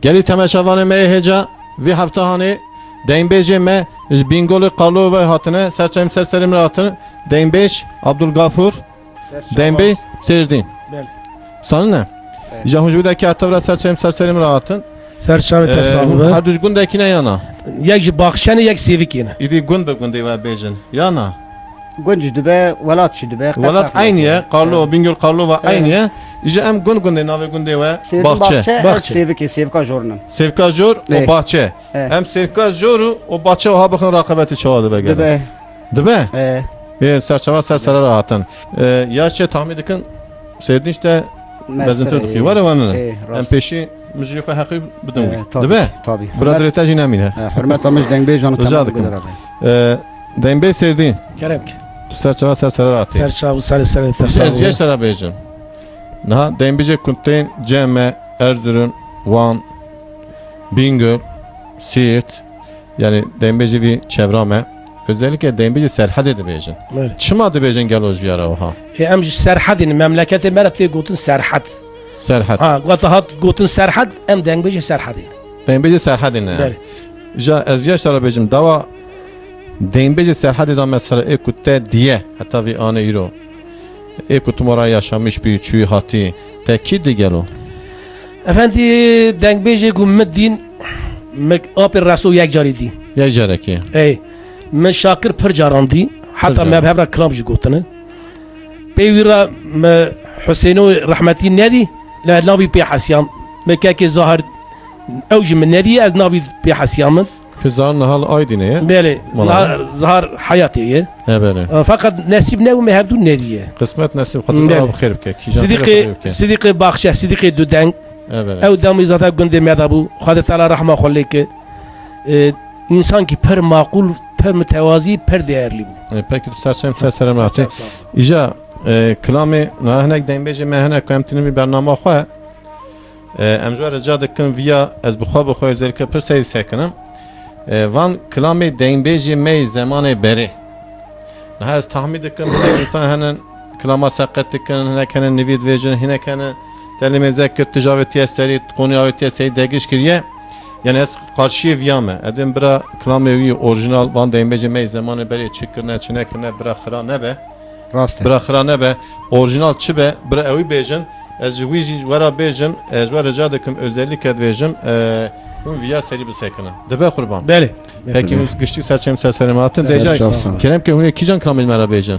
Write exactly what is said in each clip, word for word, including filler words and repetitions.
Gelî temaşevanê me yê hêja vî heftehanê dengbêjê me ji Bîngolê Qarlova hatine, ser çavê min ser serê min re hatin. Dengbêj Abdulgafur, dengbêj Sêrdîn. Belê. Sanin e? Evet. Ji hûn ji wî dekî hetev re ser çavê min ser serê min re hatin. Ser çavê te Ee, sax be. Her du ji gundekî ne yana? Yek ji Baxçenê, yek Sêvikê ne. Îdî gund bi gundê we bêjin. Yana? Gund jî dibe, welat jî dibe. Welat eynî ye. Qarlo, Bîngol Qarlova eynî ye. Îja em gund gundê navê gundê we Sêrdîn Baxçe. Baxçe, Baxçe. Sêvikê, Sêvika Jor nin. Sêvika Jor û Ê. Baxçe. Ê. Em Sêvika Jor û, û Baxçe wiha bixin raqabetê çawa dibe gelo? Dibe. Dibe? Ê. Ê, ser çava ser sere re hatin. Ê, ya çi tahmîn dikin Sêrdîn işte mezintir dixî. Were wan ne? Ê, rast. Em pêşî mijilî xwe heqî bidin wî. Ê, tabii, tabii. Dibe? Bira dirê te jî nemîne. Ê, hurmeta min ji dengbêjan û temam dikim. Ê, dengbêj Sêrdîn. Kerem ki. Tu ser çava ser sere re hatî. Ser çav û ser sere te sağ ol. Ez vê sere bêjim. Niha dengbêjê ku tên cem e, Erzurum, Wan, Bingöl, Siirt, yani dengbêjê vî çevra me, özellikle dengbêjê Serhedê dibêjin. Evet. Çima dibêjin gelo ji ya re wiha? E, em ji Serhedê ne, memleketê me re tê gotin Serhed. Serhed. Ha, wata hat gotin Serhed, em dengbêjê Serhedê ne. Dengbêjê Serhedê ne. Belê. Ja ez vê sere bêjim, dawa dengbêjê Serhedê da mesela ê ku te diye, heta vî anê îro. Ê ku tu mora yaşamiş bî, çûyî hatî, te kî di gelo? Efendî, dengbêjê ku min dîn, min apê Reso yek carî dî. Yek carekê? Ey, min Şakir pir caran dî, heta caran. Me bi hev re kilam jî gotine. Pê wî re min Husêno rehmetî nedî, li navî pê hesiyam. Min kekê Zahir, ew jî min nedî, ez navî pê hesiyam min. Pê Zahir niha li Aydînê ye? Belê, niha Zahir heyatê ye. He, belê. E, feqet nesîb nebû me hevdû nediye. Qismet nesîb, Xwedê te bi xêr bike. Kîjan Sidîqê, xêr bike. Sidîqê Baxçe, Sidîqê Dudeng. He, belê. Ew demî zaten gundê me de bû. Xwedê Teala rehma xwe lê ke. E, însankî pir maqûl, pir mutewazî, pir değerlî bû. E, pekî tu ser çem ser serê me hatî. Ser çem sağ ol. Îja, e, kilamê, niha hinek dengbêjê me hene ku em tînin vî bernama xwe. E, em ji we rica dikin viya ez bi xwe bi xwe özellikle pir serî sekinim. E, van kilamê dengbêjê me yê zemanê berê. Niha ez tahmîn dikim hinek însan hene kilama seqet dikin, hinek hene nivî dibêjin, hinek hene telê mêze kir, tija wê tiye serî, konuya wê tiye serî degiş kiriye. Yani ez qarşiyê viya me. Ez dibêm bira kilamê wî orîjinal van dengbêjê me yê zemanê berê çi kirine, çi nekirine, bira xira nebe. Rast e. Bira xira nebe, orîjinal çi be, bira ewî bêjin. Ez ji wî jî wera bêjim, ez ji we rica dikim, özellikle dibêjim, e, hûn viya serî bisekinin. Dibe qurban. Belê. Pekî hûn giştî ser çem ser serê me hatin. Ser çem sağ ol. Dêca, kerem ke hûn ê kîjan kilamê me re bêjin?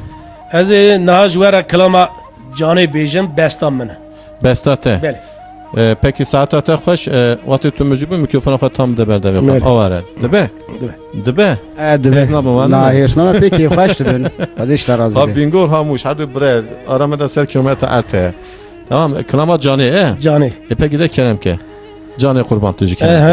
Ez ê niha ji we re kilama canê bêjim, besta min e. Besta te? Belê. E, pekî saeta te xweş, e, wextê tu mijûl bû, mikrofona xwe tam bide ber devê xwe. Belê. Awa re. Dibe? Dibe. Dibe? E, dibe. Hêz nabin, wan Na, ne? Hêz name, pekî xweş dibin. Xwedê ji te razî be. Ha Bîngol ha Mûş, her du bire, ara me de sed kilometre erd heye. Tamam, kilama canê, e? Canê. E, pekî de kerem ke. Canê qurban tu jî kerem ke.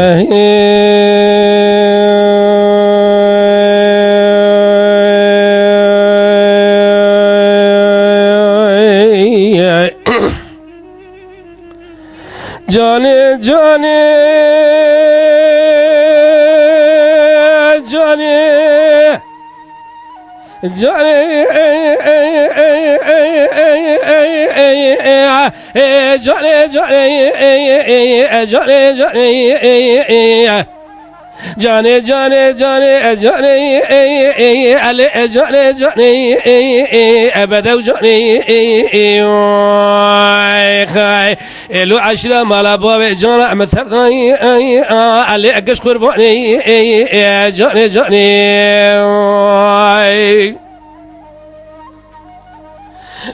Canê, canê, canê. Canê, canê, canê, canê, canê, canê, canê. Canê, canê, canê, e, canê, e, e, e, elê, e, canê, canê, e, e, e, bedew canê, e, e, ay, xay. Ê lo eşîra mala bavê cana min tev dayî, e, e, elê, e, giş qurbanê, e, e, e, canê, canê, ay.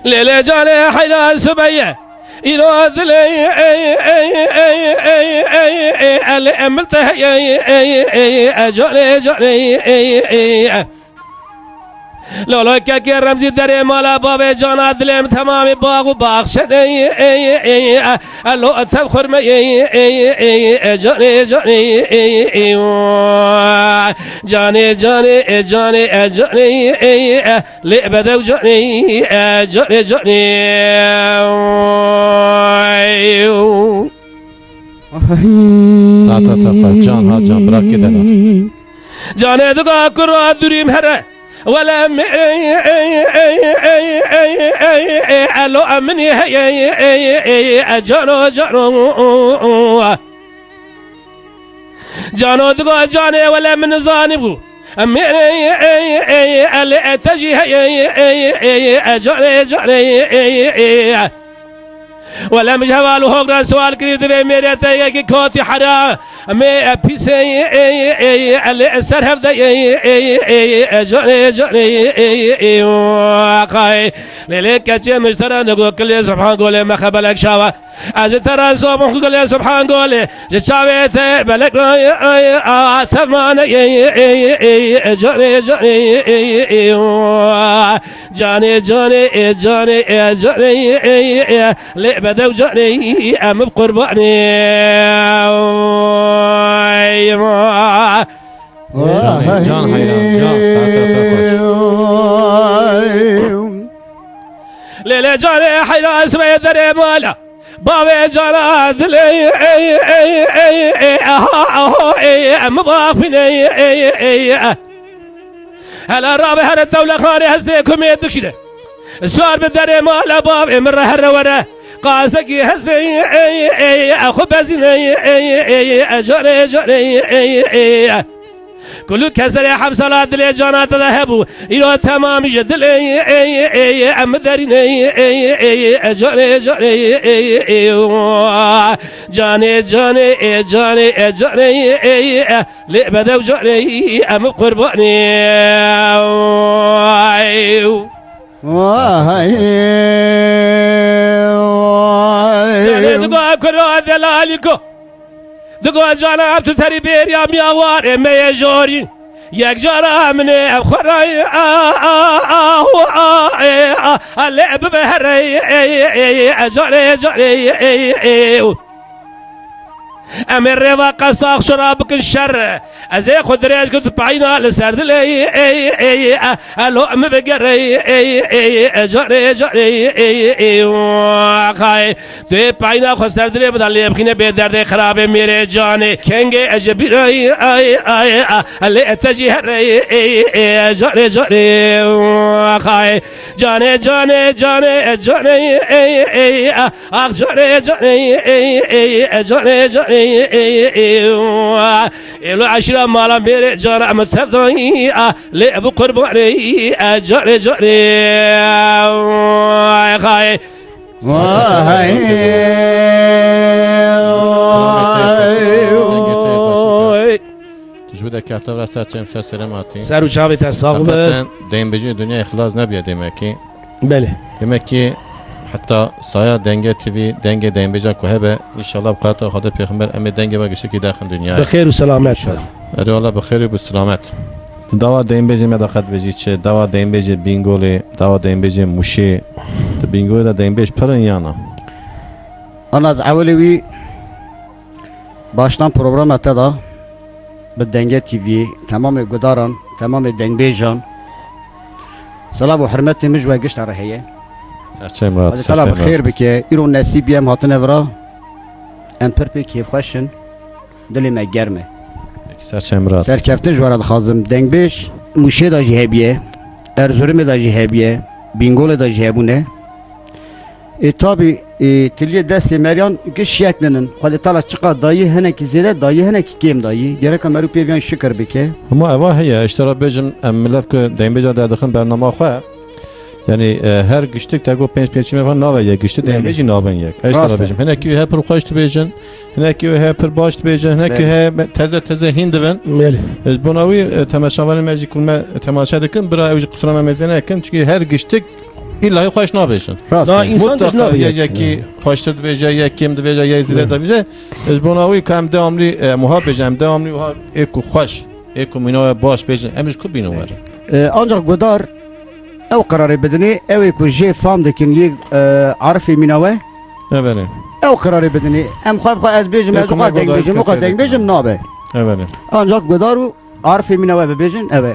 Lê lê canê heyra sibeye. Îro dilê ey, ey, ey, ey, ey, ey, ey, elê emil te hey, ey, ey, ey, ey, e, canê, canê, ey, ey, e. Lolo kekê Remzî derê mala bavê cana dilêm temamê bax û baxşe, ey, ey, ey, e, elo tev xurme, ey, ey, ey, e, canê, canê, ey, ey, o. Canê, canê, e, canê, e, canê, ey, e. Lê bedew canê, e, canê, canê. Saeta te xweş, can ha can, bira kê dena. Canê diga kura durîm here. Wele mi, ey, ey, elo eminî hey, ey, ey, ey, e, cano, cano. Cano digo canê wele min zanîbû. Em ê, ê, ê, ê, ê, lê te jî heye, ê, ê, ê, ê, canê, canê, ê, ê, ê. Wele min ji heval û hok re siwal kirî, divê mêrê te yekî kotî hera. Em ê, ê, pîsê, ê, ê, ê, lê ser hevde, ê, ê, ê, ê, canê, canê, ê, ê, ê, qay. Lê, lê keçê min ji te re nigo kilê Subhan Golê me xebelek şawa. Ez ji te re zobon xwe gulê Subhan Golê, ji çavê te belek rayê, ay, a, te mane, ê, ê, ê, ê, canê, canê, ê, ê, ê, o. Canê, canê, ê, canê, ê, canê, ê, ê, ê, lê bedew canê, em bi qurbanê. Ay, ma. Canê, can heyran, can, saeta te xweş. Lê, lê, canê, heyran, sibê derê mala. Bavê cana dilê, ey, ey, ey, ey, aha, aha, ey, em bafîne, ey, ey, ey. Hela rabe here tewlexanê hestê kumê bikşine. Sar bi derê mala bavê min re here were. Qazekî hestê, ey, ey, ey, xwe bezîne, ey, ey, ey, canê, canê, ey, ey. Kulû keserê heft sala dilê cana te de hebû. Îro temamî ji dilê, ey, ey, ey, em derîne, ey, ey, ey, canê, canê, ey, ey, o. Canê, canê, ê, canê, ê, canê, ey, ey, lê bedew canê, em qurbanê. Ay. Vay. Canê digo kuro delalî ko. Digo cana em tu terî bêriya miya warê me yê jorîn. Yek cara min ê ev xwe rayî, a, a, a, hu, a, ê, a, a, lê bibe herê, ê, ê, ê, ê, carê, carê, ê, ê, ê. Em ê rêva qesta xşura bikin şer. Ez ê xwe dirêj ku tu peyna li ser dilê, ê, ê, ê, a, a, lo min bigerê, ê, ê, ê, carê, carê, ê, ê, ê, xay. Tu yê peyna xwe ser dilê bida lê bixîne bê derdê xirabê mêrê canê. Kengê ez ji bîr ay, ay, ay, a, lê te jî herê, ê, ê, carê, carê, xay. Canê, canê, canê, canê, ê, ê, a, ax carê, carê, ê, ê, carê, carê, ê, ê, a. Êlo eşîra mala mêrê cana min tevdayî, a, lê bi qurbanê, a, carê, carê, xay. Vay. Vay. Tu ji bo de kefta vira ser çem ser serê me hatî. Ser û çavê te sax be. Heqeten deynbêjiyê dinyayê xilas nebiye demekî. Belê. Demekî heta saya Denge T V, dengê deynbêja ku hebe, înşallah bi qata Xwedê Pêxember em ê dengê me giştikî derxin dinyayê. Bi xêr û selamet. Erê wala bi xêr û bi selamet. Tu dawa deynbêjê me de qet bêjî çi? Dawa deynbêjê Bîngolê, dawa deynbêjê Mûşê. Tu Bîngolê de deynbêj pir in ya na? Ana ez ewilê wî baştan programa te da bi Dengê T V'yê, temamê gudaran, temamê dengbêjan silav û hurmetê min ji we gişta re heye. Serçeyên min Xwedê Teala bi xêr bike. Îro nesîbî em hatine vira. Em pir pê kêfxweş in. Dilê me germ e. Peki, serçeyên min. Serkeftin ji we re dixwazim. Dengbêj Mûşê de jî hebiye, Erzurumê de jî hebiye, Bîngolê de jî hebûne. Ê tabî, ê, tiliyê destê meriyan giş yek ninin. Xwedê Teala çiqa dayî hinekî zêde dayî, hinekî kêm dayî. Gereka merû pêviyan şikir bike. Hema eva heye, ji te re bêjim, em milet ku deynbêja derdixin bernama xwe, yanî, e, her giştik te got pênc pênc çimê van nave yek giştik, deynbêj jî nabin yek. Ez ji te re bêjim. Hinekî wê he pir xweş dibêjin, hinekî wê he pir baş dibêjin, hinekî wê he me-, teze teze hîn dibin. Belê. Ji bona wî, e, temaşevanên me jî ku me temaşe dikin, bira ew jî qisura me mêze nekin, çunkî her giştik îlla xweş nabêjin. Rast e. Însan mutlaka yekî xweştir dibêje, yek kêm dibêje, yek zêde dibêje. Ji bona wî ka em devamlî, e, em wiha bêjin, em devamlî wiha ê ku xweş, ê ku mîna we baş bêjin, em ji ku bînin werin? E, ancak gudar ew qerarê bidinê, ew ê ku jê fam dikin yê, e, arifê mîna we. Evelê. Ew qerarê bidinê. Em xwe bi xwe ez bêjim, ez xwe deng bêjim, xwe deng bêjim nabe. Evelê. Ancak gudar û arifê mîna we bibêjin, ev e.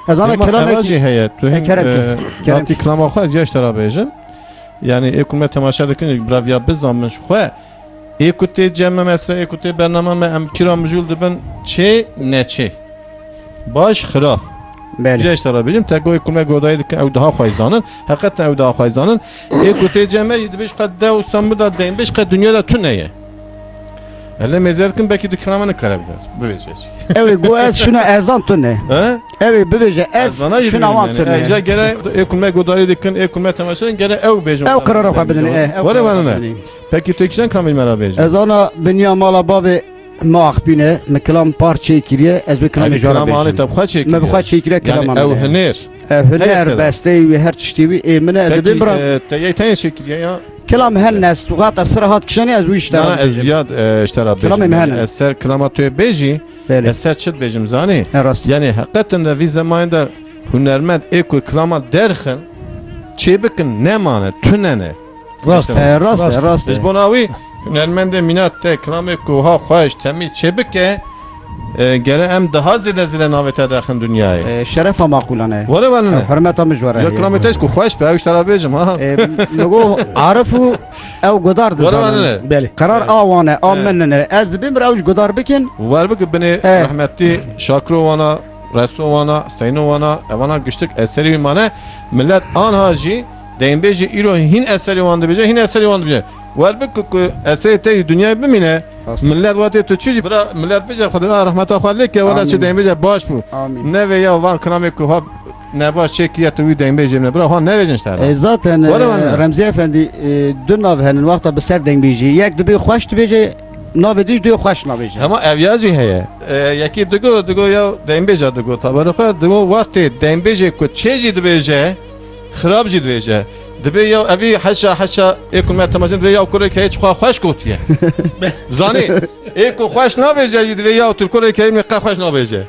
Ez ana kelamek jî heye. Tu hin, e, kerem e, vatî kilama xwe ez ya ji te re bêjim. Yanî ê ku me temaşe dikin, bira viya bizanin ji xwe. Ê ku tê cem me mesela, ê ku tê bernama me, em pîra mijûl dibin, çê, neçê. Baş, xirab. Belê. Vîya ji te re bêjim, te ku ê ku me godayî dikin, ew daha xwe zanin. Heqeten ew daha xwe zanin. Ê ku tê cem me jî dibêj qet dew semûda deynbêj qet dinya de tune ye. Hele mêze dikin, belkî tu kirama nikare bibêje. Ew ê got ez şuna ezan tune. He? Ew ê bibêje ez şuna wan tune. Eja gere ê ku me gudarî dikin, ê ku me temaşe dikin, gere ew bêjin. Ew qirara xwe bidin, e, ew Were qirara xwe bidin. Pekî tu kişen kilamê me ra bêje. Ez ana binya mala bavê me axpîne, me kilam par çê kiriye, ez wê kilamê jara bêjim. Kilam anê te bi xwe çê kiriye. Me bi xwe çê kiriye kilama me. Ew hinêr. Ev huner, besteyî wî, her tiştî wî ê min e, dibê bira. Pekî, e, te yê tenê çêkiriye ya? Kilam hene, ez wata sira hat kişanê, ez wî ji te re bêjim. Na, na, ez viya, e, ji te re bêjim. Kilamê min hene. Ez ser kilama tu yê bêjî, ez ser çi dibêjim zanî? He, rast. Yanî heqeten de vî zemanê de hunermend ê ku kilama derxin, çêbikin nemane, tune ne. Rast e, rast e, rast e. Ji bona wî hunermendê mîna te kilamê ku ha xweş, temîz çêbike, e, gere em daha zêde zêde navê te derxin dinyayê. E, şerefa maqûlan e. Were were ne? Hurmeta min ji we re heye. Ya kilamê te ji ku xweş be, ew ji te re bêjim ha. E, min got arif û ew gudar dizanin. Were were ne? Belê. Qerar a wan e, a min e. Ez dibêm bir ew ji gudar bikin. Wer bike binê rehmetî Şakiro wana, Reso wana, Seyno wana, evana giştik eserî wî mane. Millet anha jî deynbêjê îro hîn eserê wan dibêje, hîn eserê wan dibêje. Wer bike ku eserê te yî dinyayê bimîne, millet watê tu çi jî bira, millet bêje Xwedê rehmeta xwe lê ke, wela çi deynbêje baş bû. Amîn. Neve ya van kilamê ku ha nebaş çêkiriye tu wî deynbêjê bine. Bira ha nevêjin ji te re. E, zaten, e, Remzî Efendî, e, du nav henin wexta bi ser deynbêjî. Yek dibê xweş dibêje, navê dî jî duyê xweş nabêje. Hema ev ya jî heye. E, yekî digo, digo ya deynbêja digo. Taberê xwe digo wextê deynbêjê ku çê jî dibêje, xirab jî dibêje. Dibê ya evî heşa heşa ê ku me temaşin dibê ya kurê keyê çixwa xweş gotiye. Zanî, ê ku xweş nabêje jî dibê ya tu kurê keyê min qe xweş nabêje.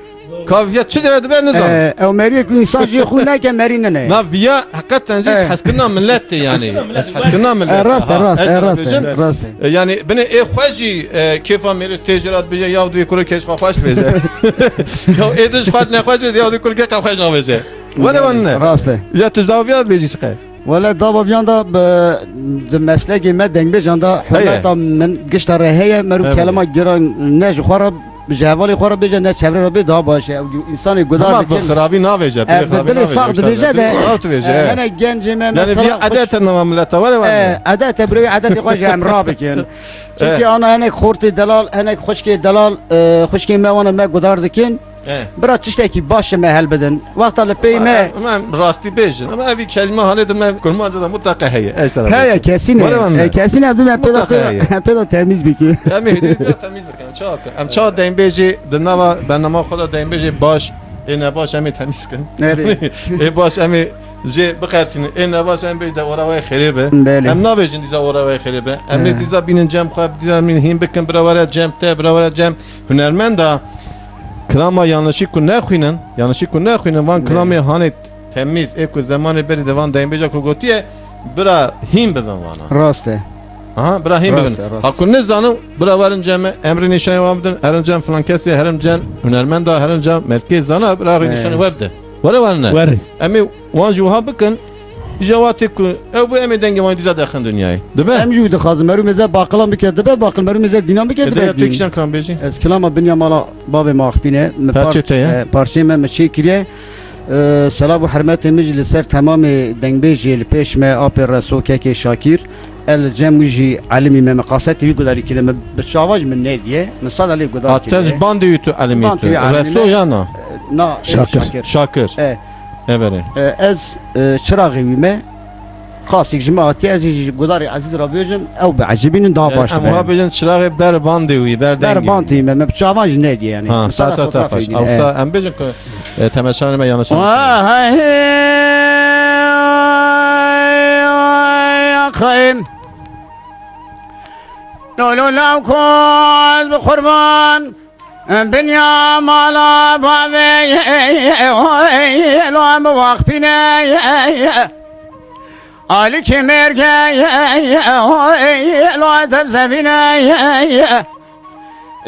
Kaviya çi dere dibe nizam. E, ew meriyê ku însan jî xwe neke merî nine. Na viya heqeten jî hezkirina millet tê yanî. Hezkirina millet. E, rast e, rast e, rast e, rast e. E, yanî binê ê xwe jî, e, kêfa mêrê tê jê re dibêje, ya divê kurê keyê xwe xweş bêje. Ya ê din ji xwe nexweş bêje, ya divê kurê keyê xwe xweş nabêje. Were wan ne? Rast e. Ya tu ji dawa viya dibêjî çiqe? Wele dava viyan da bi, di meslekê me dengbêjan da hurmeta min gişta re heye, merû kelima giran ne ji xwe re, ji hevalê xwe re bêje, ne çevre re bê daha baş e. Ew însanê guda dikin. Ama bi xirabî navêje, bi dilê sax dibêje de, e, hinek gencê me mesela. Yani bir adet nema millet were were. E, adet e, birê adetê xwe jî em rabikin. Çünkü ana hinek xortê delal, hinek xwişkê delal, e, xwişkê me wana me gudar dikin. E. Bira tiştekî baş me helbidin. Wexta li pey me. Em, em rastî bêjin. Ama evî kelîme hanê di me kurmanca da mutlaka heye. Ey sera. Heye, kesin e. Were wan e, ne? Kesin e, em pê de, pê de temiz bikî. Em ê hêdî de temiz bikin. Çawa ki? Em çawa deynbêjê di nava bernama xwe de deynbêjê baş, ê nebaş em ê temiz kin. Nerê? Ê baş em ê jê biqetînin. Ê nebaş em bêj de ora wê xêrê be. Belê. Em nabêjin dîza ora wê xêrê be. Em ê dîza bînin cem xwe, dîza bînin hîn bikin, bira were cem te, bira were cem hunermenda. Kilama yanlışî ku nexwînin, yanlışî ku nexwînin, van kilamê hanê temîz, ê ku zemanê berî de van deynbêja ku gotiye, bira hîn bibin vana. Rast e. Aha, bira hîn bibin. Rast e, rast. Ha ku nizanin, bira werin cem me, em rê nîşanê wan bidin, herin cem filan kesê, herin cem hunermenda, herin cem merkê zana, bira rê nîşanê we bide. Were wan ne? Were. Em ê wan jî wiha bikin, Îja watê ku ew bû em ê dengê wan dîza derxin dinyayê. Dibe? Em jî wî dixwazin. Merû mêze baqilan bike dibe, baqil merû mêze dînan bike dibe dîn. Dide ya tu kişan kilam bêjî? Ez kilama binya mala bavê me axpîne. Parçê te ye? E, parçeyê me, me çê kiriye. E, selav û hermetê min jî li ser temamê dengbêjê li pêş me, apê Reso, kekê Şakîr. El cem wî jî elimî me, me qasetê wî gudarî kiriye. Me bi çava jî min nediye. Min sada lê gudar kiriye. Te ji bandê wî tu elimî tu. Reso ya na? Na, e, Şakir. Şakir. E. Ebere. E, ez, e, çiraxê wî me, qasîk ji me hatiye, ez jî ji gudarê Ezîz re bêjim, ew bi ecibînin daha baş dibe. Em ha bêjin çiraxê ber bandê wî, ber dengê wî. Ber bandê me, me bi çavan jî nediye yani. Ha, ta, ta, ta, baş. Ewsa em bêjin ku, e, temeşanê me yanlış anlaşılmasın. Lolo law koz bi qurban. Binya mala bavê lo em waqfîne. Alîkî mêrge lo te zevîne.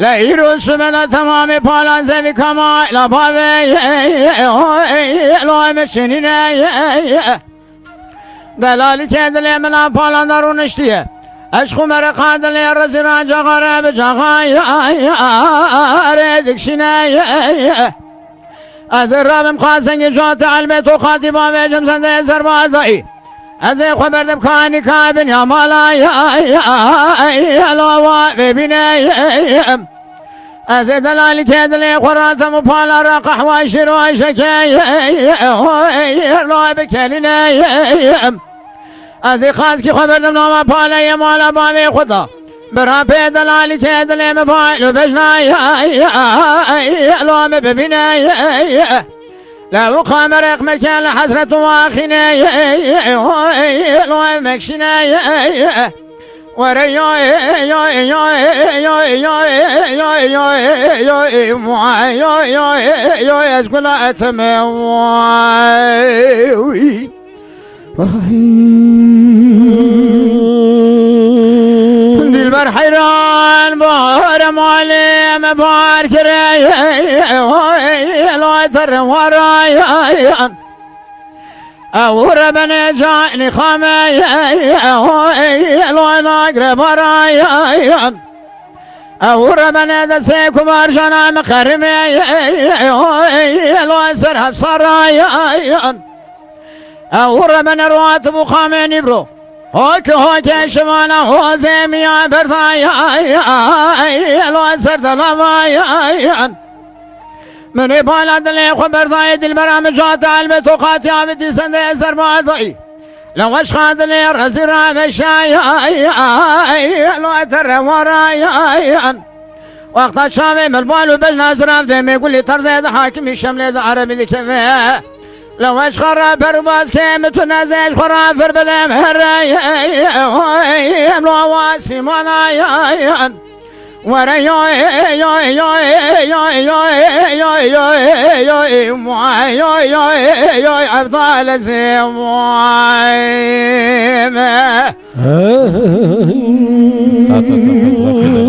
Le îro sumena temamê pala zevî kama la bavê lo em çinîne. Delalî ke dilê min a palanda rûniştiye. Eşq û mereqa dilê rezî ra caxare bi caxare dikşîne. Ez ê rabim qasengî cate elbet û qatî bavêjim zendeyê serbazayî. Ez ê xwe berdim kanîka bin ya mala ya, ya, ya, ya, lawa vê bîne, ya, ya. Ez ê delalî tê dilê xwe ratim û pala re qehwa şîr û eşekê, ya, ya, ya, ya, lawa bikelîne, ya, ya. Ez ê xaskî xwe berdim nava paleyê mala bavê xwe da. Bira pê delalî tê dilê min pay lo bejna, ya, ya, ya, ya, lo min bibîne, ya, ya. Lew qamereq meke li hesret û axîne, lo ev mekşîne. Were yo, yo, ez gula etime. Dilber heyran, bahar malê me bahar kire, lo ter warayan. Ew rebene canî xame, lo nagre barayan. Ew rebene destê kumar jana me qerime, lo ser hevsarayan. Ew rebene ruat bu xame nîvro. Hok hok şivana hozê miya berda, lo ser delava. Min ê bala dilê xwe berdayê dilbera min cate elbet o qatiya bi dîsendê ez derba dayî. Li weşxa dilê rezî rameşa, lo te rewarayan. Wexta çavê milbal û bejna zirav dê me gulî terdê de hakimî şemlê de erebî dikeve. Li weşxa re per û baz ke min tu nezê ji xwe re fir bidem here, em lo awa sîmanayan. Were yo, yo, yo, Ebdal Ezîz, vay me. Saate te bırakın.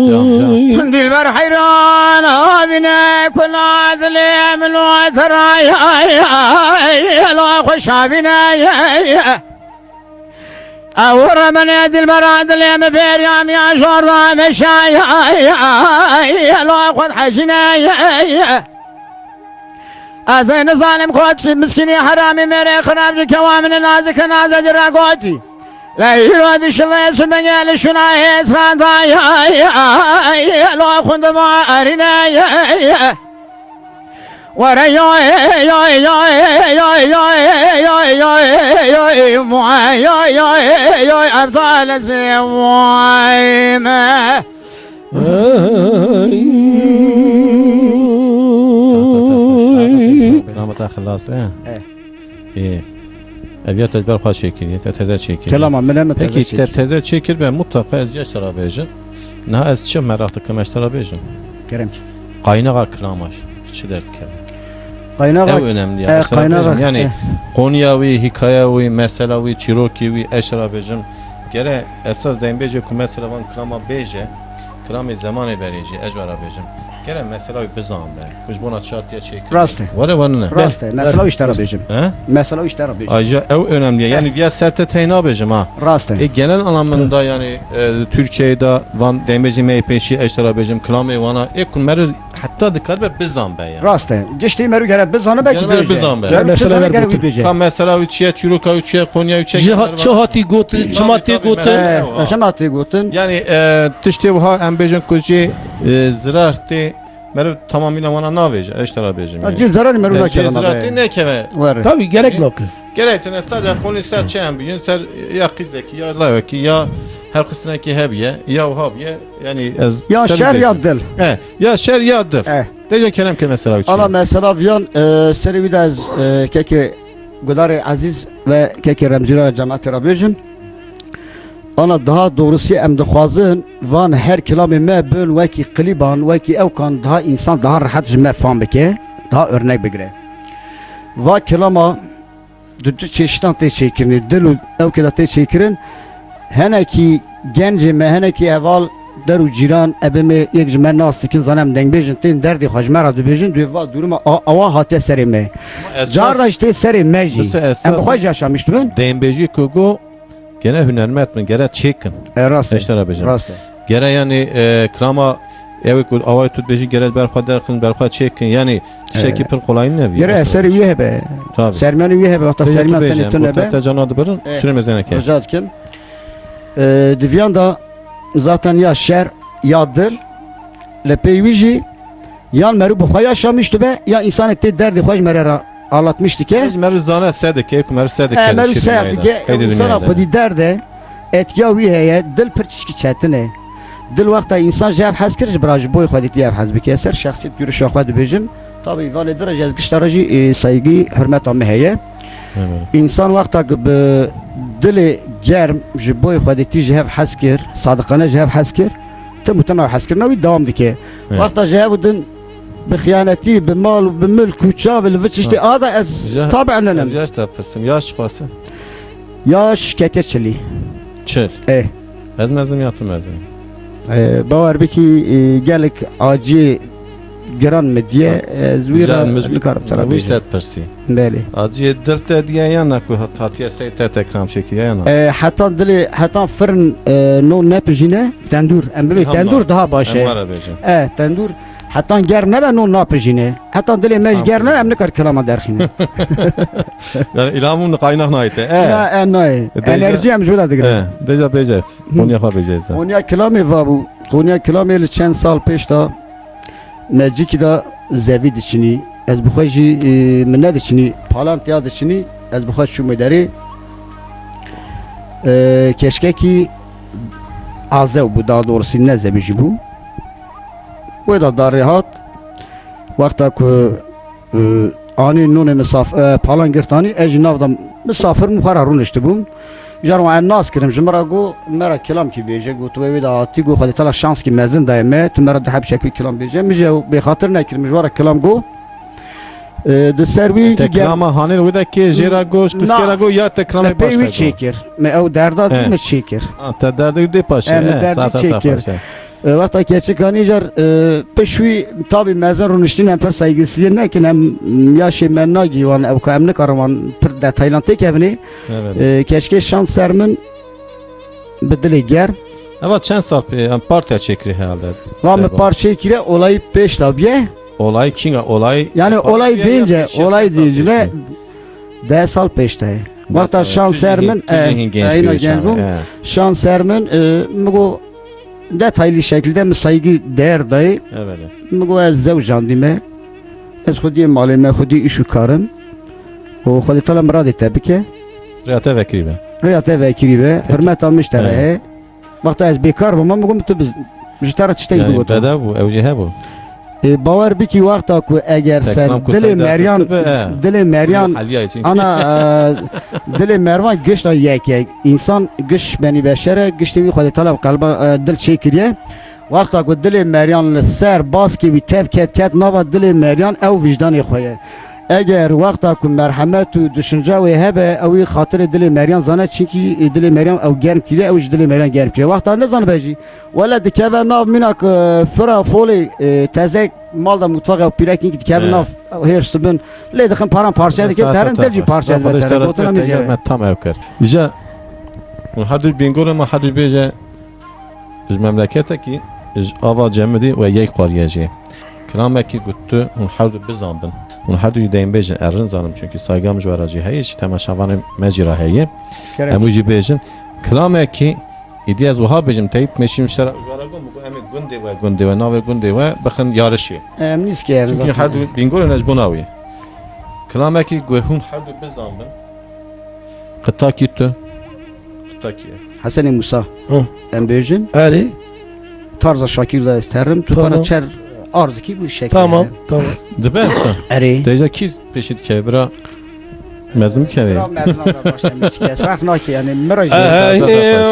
Can, can. Dilber heyran abine kula dilê min o teray, ay, ay, lo xweş abine. Ew remene dilbera dilê min bêrya miya jorda meşa, ay, ay, lo xwed hejine. Ez ê nizanim ku tu miskînî heramî mêrê xirab ji kewa min nazik naze ji re gotî. Le îro dişive sumenge li şuna hêsran da, lo xwend ma erîne. Were yo, yo, Ebdal Ezîz, vay me. Kilameta xilas e? E. Ê. Ev ya te ji ber xwe çêkiriye, te teze çêkiriye. Kelama min e, min teze çêkir. Peki, te teze çêkir be, mutlaka ez ji te re bêjim. Niha ez çi meraq dikim, ez ji te re bêjim. Kerem ki. Qaynaxa kilama çi derdikeve? Qaynaxa, ew önemli ya, e, ez ji te re bêjim. Yani, e, konuya wî, hikaya wî, mesela wî, çîrokê wî, ez ji te re bêjim. Gere esas dembêjê ku mesela van kilama bêje, kilamê zemanê berê jî, ez ji we re bêjim. Gere mesela wî bizan be. Ku ji bona çi hatiye çêkirin. Rast e. Were were ne? Rast e. Mesela wî ji te re bêjim. He? Mesela wî ji te re bêjim. Ayrıca ew önemli ye. Yani viya ser te tey nabêjim ha. Rast e. E, genel anlamında yani, e, Türkiye'de van dembêjê me yê pêşî ez ji te re bêjim. Kilamê wana. E, ku meriv heta dikaribe bizan be yani. Rast e. Giştî meriv gere bizane belkî bêje. Gere meriv bizan be. Meriv mesela bizane gere wî bêje. Ka mesela wî çi ye, çîroka wî çi ye, konuya wî çi ye. Çi ha-, çi hatî gotin, çima tê gotin. He, çima tê gotin. Yani, e, tiştê wiha em bêjin ku jê, e, zirar tê, meriv tamamîna wana navêje, ez ji te re bêjim yani. Cê zerarî meriv nakeve. Cê zirar tê nekeve. Were. Tabii, gerek nake. Gerek tune sade qonî ser çi em bînin, ser ya qîzekî, ya lawekî, ya her qismekî hebiye, ya wiha biye, yani ez... Ya şer ya dil. He, ya şer ya dil. He. Dêje kerem ke mesela wî çi ye? Ana mesela viyan, e, serê wî de ez, e, kekê Gudarê Ezîz ve kekê Remzî re cemaetê re bêjim. Ana daha doğrusu em dixwazin van her kilamê me bin wekî klîban, wekî ewkan daha însan daha rehet ji me fam bike, daha örnek bigire. Va kilama di du çeşitan tê çêkirinê, dil û ewkê de tê çêkirin. Henekî gencê me, henekî heval der û cîran, ebe me yek ji me nas dikin, zanem dengbêjin, tên derdê xwe ji me re dibêjin, duyê va duruma a-, awa hate serê me. Esas... Carra jî tê serê me jî. Em bi xwe jî yaşamiş dibin. Dembêjî ku go gene hunermet bin, gere çêkin. E, rast e. Eştera bêjin. Rast e. Gere yani, e, krama Ew ê ku awayê tu dibêjî gere ber xwe derxin, ber xwe çêkin. Yanî tiştekî Ee, pir qolayî neviye. Gere eserê wî hebe. Tabii. Sermiyanê wî hebe, wexta Peyê tu sermiyan bêje, tenê em tune gote be. Te cana dibirin, Ee, sure mezeneke. Rica dikim. Ee, di viyan da zaten ya şer, ya dil, li pey wî jî yan merû bi xwe yaşamiş dibe, ya însanek tê derdê xwe ji me re ra-, alatmiş dike. Ji merû zane se dike, ku merû se dike E, li merû şirî se meydan. dike, Qeydê insana dinyayê de. xwedî derde, etkiya wî heye, dil pir tişkî çetin e. Dil wexta însan ji hev hez kir, ji bira ji boy xwedî tê hev hez bike. Ser şexsiyet görüşa xwe dibêjim. Tabii, valê dire jî ez gişta re jî, e, saygî, hurmeta me heye. Evet. Însan wexta ku bi dilê germ ji boy xwedî tî ji hev hez kir, sadiqane ji hev hez kir, tim û tim ew hezkirina wî dewam dike. Evet. Wexta ji hev û din bi xiyanetî, bi mal û bi milk û çav li vir tiştê Ha. ada ez Ji-, tabi ez nenim. Yaş te pirsim, yaş xwasi? Yaş kete çilî. Çil. Eh. Ez mezin ya tu mezin? Eh, bawer bikî, eh, gelek aciyê giran mi diye, Ha. ez wî Ji re mi-, nikarim te re mi wî bêjim. Te pirsî. Belê. Aciyê dil te diye ya na ku hat-, hatiye sey te te kilam çêkiriye ya na? Eh, hetan dilê, hetan firn, eh, no nepijîne, tendûr. Em bibê Elhamdülillah. tendûr daha baş e. Em were bêjin. Eh, tendûr hetan germ nebe no napijîne. Hetan dilê me ji germ nebe em nikar kilama derxîne. Yani ilhamûn qaynax nayte. E. Na, e, nayê. E, dêja Enerjî em ji wê de digrin. E, dêja bêje. Hı. Konya xwe bêje sen. Konya kilamê va bû. Konya kilamê li çend sal pêş de me cîkî de zevî diçinî. Ez bi xwe jî, e, min nediçinî. Palan tiya diçinî. Ez bi xwe çûme derê. E, keşkekî azew bû, daha doğrusu ne zevî jî bû. Wê de darê hat. Wexta ku, e, anî nûnê misaf-, e, palan girtanî, ez jî nav de misafir bûm, xwe re rûniştibûm. Jar wan ez nas kirim, ji min re got, me re kilamkî bêje, got, tu wê wê de hatî, got, Xwedê Teala şanskî mezin daye me, tu me re du heb şeklî kilam bêje. Min jî ew bêxatir nekir, min ji we re kilam got. E, di ser wî Te gel- kilama hanê wê de kê jê re got, tu Na. kê re got, ya te kilamê Me pey baş wî re got? çêkir. Me ew derda dî Eh. me çêkir. Ha, te derdê dê paşê, E, me eh, derdî zaten çêkir. paşê. E, wexta keçik anî jar, e, pişt wî tabî mezin rûniştîn em pir saygısızlığ nekin, em yaşê me nagî wan, ew ka em nikarin wan pir detaylan têkevin ê. Evet. E, keşkê şan ser min bi dilê germ. Eva çend sal pê em partiya çêkirî herhalde? Vame Deba. par çêkire olayî pêş de biye. Olayî kînga olayî? Yani Par olayî biye ya deyince, pêş ya olayî çend sal deyince pêş ve de? deh sal pêş de ye. Deh Wexta sal. şan Tu jî ser hîn, min, tu jî e, hîn genç eyna bir genç insan, bû. he. Şan ser min, e, min got, detaylı şekilde min saygı değer dayê. Evet. Min got, ez zewjandîme. Ez xwediyê malê me, xwediyê îş û karim. Û Xwedê Teala miradê te bike. Rêya te vekirî be. Rêya te vekirî be. Peki. Hurmeta min ji te re Evet. heye. Wexta ez bêkar bûme, min got, tu bi, ji te re tiştekî Yani bigotim. bede bû, ew jî hebû. Ê, bawer bikî wexta ku eger Te sen kilam ku dilê sen meriyan, derxist be, e. dilê meriyan, Heliyayê çin. ana, e, dilê mervan gişta yek e. Însan giş benî beşer e, giştê wî Xwedê Teala bi qelba, e, dil çêkiriye. Wexta ku dilê meriyan li ser baskê wî tev ket, ket nava dilê meriyan ew vîjdanê xwe ye. Eger wexta ku merhemet û düşünce wê hebe, ew ê xatirê dilê meriyan zane, çinkî dilê meriyan ew germ kiriye, ew ji dilê meriyan germ kiriye. Wexta nizanibe jî, wele dikeve nav mînak, e, fira folê, e, tezek mal de mutfaqa pîrek hinkî dikeve He. nav hêrs bin. Lê dixin paran parçe dike, Sata terin te dil jî baş. parçe Te dibe, xwedê terin. te re Gotina te min te jê. me tam ew kir. Îja, hûn her du bîngor ma her du bêje, ji memleketekî, ji ava cemidî we yek xwariye jê. Kilamekî got tu hûn her du bizan bin. Hûn her du jî deyin bêjin, erin zanim, çünkü saygam ji we re jî heye, ji temaşevanê me jî re heye. Kerem. Em wî jî bêjin. Kilamekî, îdî ez wiha bêjim, teyît meşîm ji te re, ji we re got, min got, em ê gundê we, gundê we, navê gundê we bixin yarişê. Em nîskê erin Çünkü zaten. her du bîngorên ez bona wî. Kilamekî got hûn her du bizan bin. Qitakî tu. Qitakî ye. Hesenê Musa. Hı. Em bêjin. Erê. Tarza Şakîr de ez terim. Tu Tamam. bana çer arzikî bu şekil. Tamam, yani. tamam. Dibe tu. Erê. Dêja kî pêşî dike, bira mezin keve. Sıra mezin de başlamış. Ez fark nake yani. Mira Ey, Sata da baş.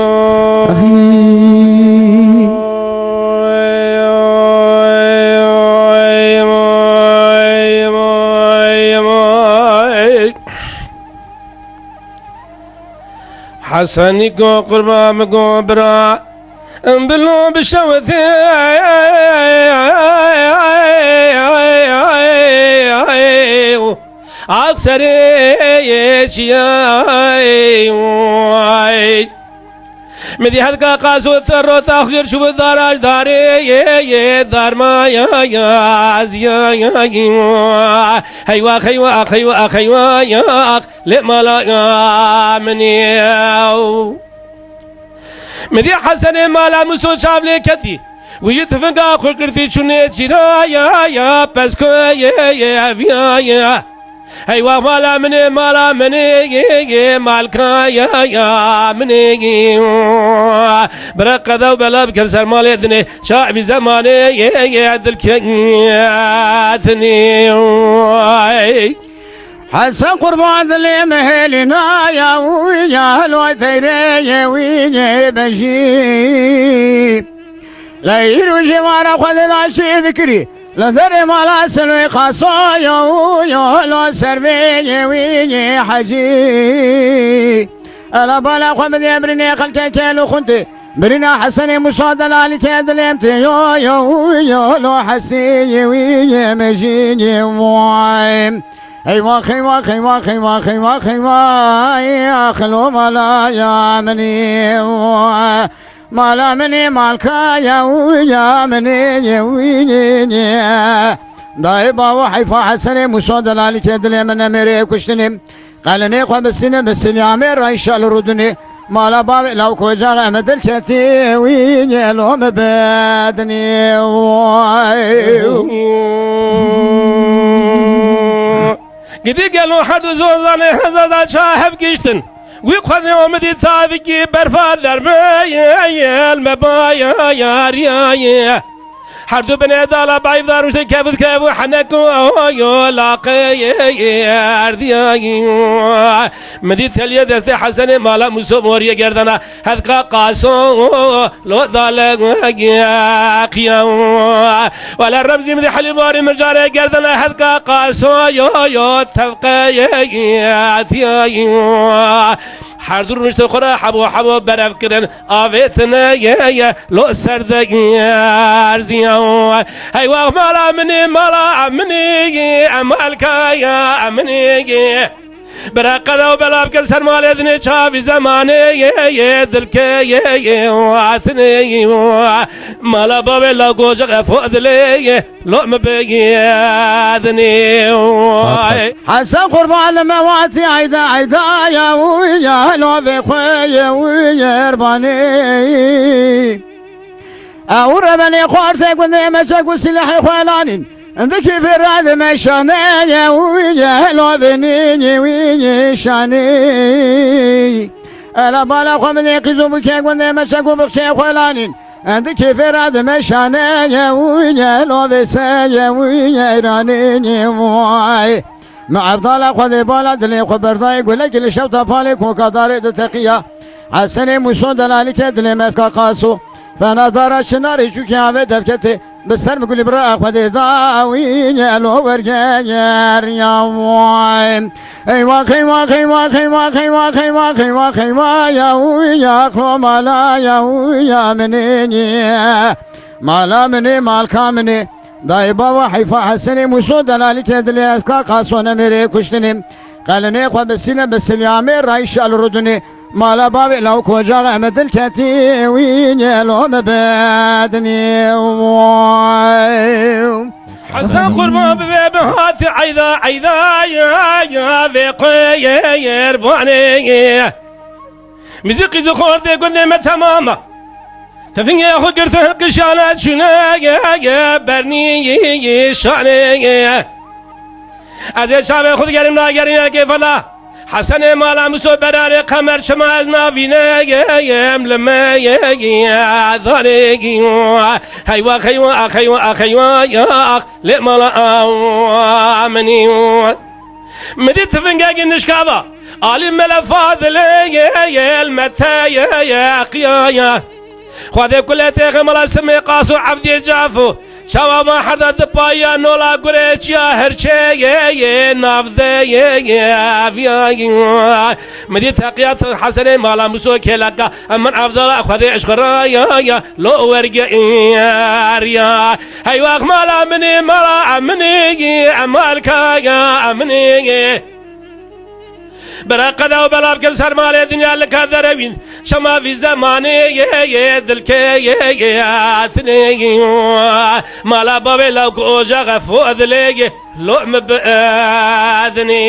Hesenî go qurba min go bira, em bilo bişewitê. Av serê çiyay. Min dî hedka qas û te rota xwir çû bi daraj darê yê, yê darma ya, ya, ziya ya, ya. Heywa, heywa, heywa, heywa, ya, lê mala ya min ê. Min dî Hesenê mala Muso çav lê ketî. Wî ji tifinga xwe girtî çûnê çîra ya, ya, peskoyê, yê, eviya, ya. Heywa mala min ê, mala min ê, yê, yê, malka ya, ya min ê, yê. Bira qeda û bela bikin ser malê dinê, çavî zemanê, yê, yê, dilketinê. Hesen qurban dilê min hêlî naya wî ya, helway teyrê yê wî yê bejî. Leyîr û jêvara xwe de daşê dikirî. Li derê mala Silwê Qaso yo, yo, lo ser vê yê wî yê hecî. Ela bala xwe bidê birinê xelkê kel û xun tê. Birîna Hesenê Musa delalî ke dilêm tê yo, yo, yo, lo hesî yê wî yê mejî yê vay. Heywa, heywa, heywa, heywa, heywa, heywa, ya xilo mala ya minî. Mala min ê, malka ya wî ya min ê, yê wî yê, yê. Dayê bawo heyfa Hesenê Musa delalî ke dilê min nemêrê kuştinê. Qelinê xwe bi sîne bi Silîamê rayşa li rûdinê. Mala bavê law kocax em dil ketî wî yê lo min bedinê. Gidî gelo her du zozanê heza da ça hev giştin. Wî xwedê omidî tavikî berfa dermeyel me baya yariyayê. Her du binê dala bayv da rûştê kevût kevû henek û yo laqeyê erdiyayê. Min dî teliyê destê Hesenê mala Muso moriyê gerdana. Hedka qaso lo dale qiya. Wele remzî min dî helî morî min carê gerdana. Hedka qaso yo yo tevqeyê tiya. Her du rûniştê xwe re hebo hebo berev kirin. Avêtine ye ye lo ser de erziya. Heywa mala minî, mala minî, emalka ya minî. Bira qeda û bela bikin ser malê dinê çavî zemanê yê, yê dilkê yê, yê watinê yê. Mala bavê la gojek efo dilê yê, lo mi bê yê dinê. Hesen qurban li me watî eyda eyda ya wî ya lo vê xwe yê wî yê erbanê. Ew rebenê xwartê gundê me çek û silahê xwe lanîn. Di kîfê re dime şanê ye wî ye lo binî wî ye şanê. Ela bala xwe min ê qîz û bikê gundê me çek û bixşê xwe lanîn. Di kîfê re dime şanê ye wî ye lo vê se ye wî ye ranê ye vay. Mi evdala xwe dê bala dilê xwe berdayê gulekî li şewta palê koka darê diteqiya. Hesenê Mûso delalîkê dilê me ka qaso. Fena dara çinarê çûkê avê devketê. Bi ser mi gulî bira xwe dê da wî elo werge yer ya way. Eywa, eywa, eywa, eywa, eywa, eywa, eywa, eywa, ya wî ya xlo mala ya wî ya minê. Mala minê, malka minê. Dayê bava heyfa Hesenê Mûso delalîkê dilê ez ka qaso nemêrê kuştinê. Qelinê xwe bi sîne bi Silîamê rayşa li rûdinê. Mala bavê law kocax em dil ketî wî nê lo me bedinê. Hesen qurban bibe bi hatî eyda eyda ya, ya vê qoyê yerbanê. Mizî qîz û xortê gundê me temam e. Tifingê xwe girtin qişane çûne ye, ye, bernî şanê ye. Ez ê çavê xwe digerim nagerim ya kêfela. Hesenê mala Miso berarê qemer çima ez navîne ye, ye, em li me ye, ye, danê ye. Heywa, heywa, heywa, heywa, ya, lê mala aw, minî. Min dî tifingekî nişkava, alî mele Fadilê yê, yê, el mete yê, yê, qiya ye. Xwedê kulê têxê mala Simê Qas û Evdiyê Cafo. Çawa ma herda dipaya nola gurê çiya herçê yê, yê, navde yê, yê, aviya yê. Min dî teqiya Hesenê mala Miso kêleka, em min evdala Xwedê eşqira ya, ya, lo werge ya. Hey wax mala minî, mala minî, emalka ya minî. Bira qeda û bela bikin ser malê dinya li ka derewîn. Şema vî zemanê ye, ye, dilkê ye, ye, atinê. Mala bavê law ku oja xefo dilê ye, lo mi bi edinê.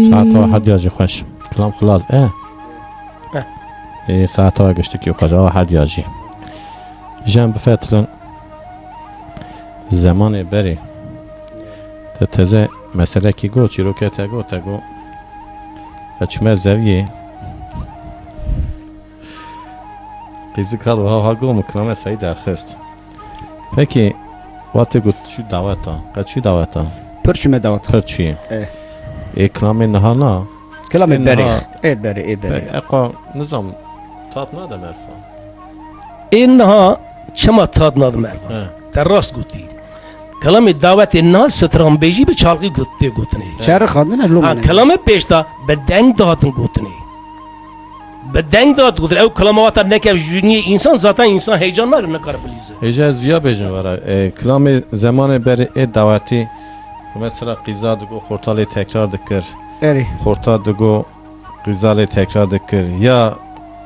Saeta we hediya jî xweş. Kilam xilas, e? Eh. Ê, saeta we giştikî xweş, a hediya jî. Jen bifetilin. Zemanê berê. Te teze meselekî got, çîrokê te got, te got. Te çime zeviyê. Qîzik hat wiha, ha got min kilame Seîd derxist. Pekî, wa tê got çû daweta. Qe çû daweta? Pir çûme daweta. Pir çûyê. E. Ê kilamê niha na? Kilamê Ê berê. Niha Ê berê, ê berê. Be-, eqa nizam tat nade merfa. Ê niha çima tat nade merfa? He. Te rast gotî. Kilamê dawetê niha stranbêjî bi çalkî got-, tê gotinê. Çeri xandine lo Ha, mane. Kilamê pêşta bi deng dihatin gotinê. Bi deng dihat gotin. Ew kilama wata neke jûniyê însan, zaten însan heyecan nake, nikare bilîze. Hêja ez viya bêjim vera. E, kilamê zemanê berê ê dawetî, mesela qîza digo xorta lê tekrar dikir. Erê. Xorta digo qîza lê tekrar dikir. Ya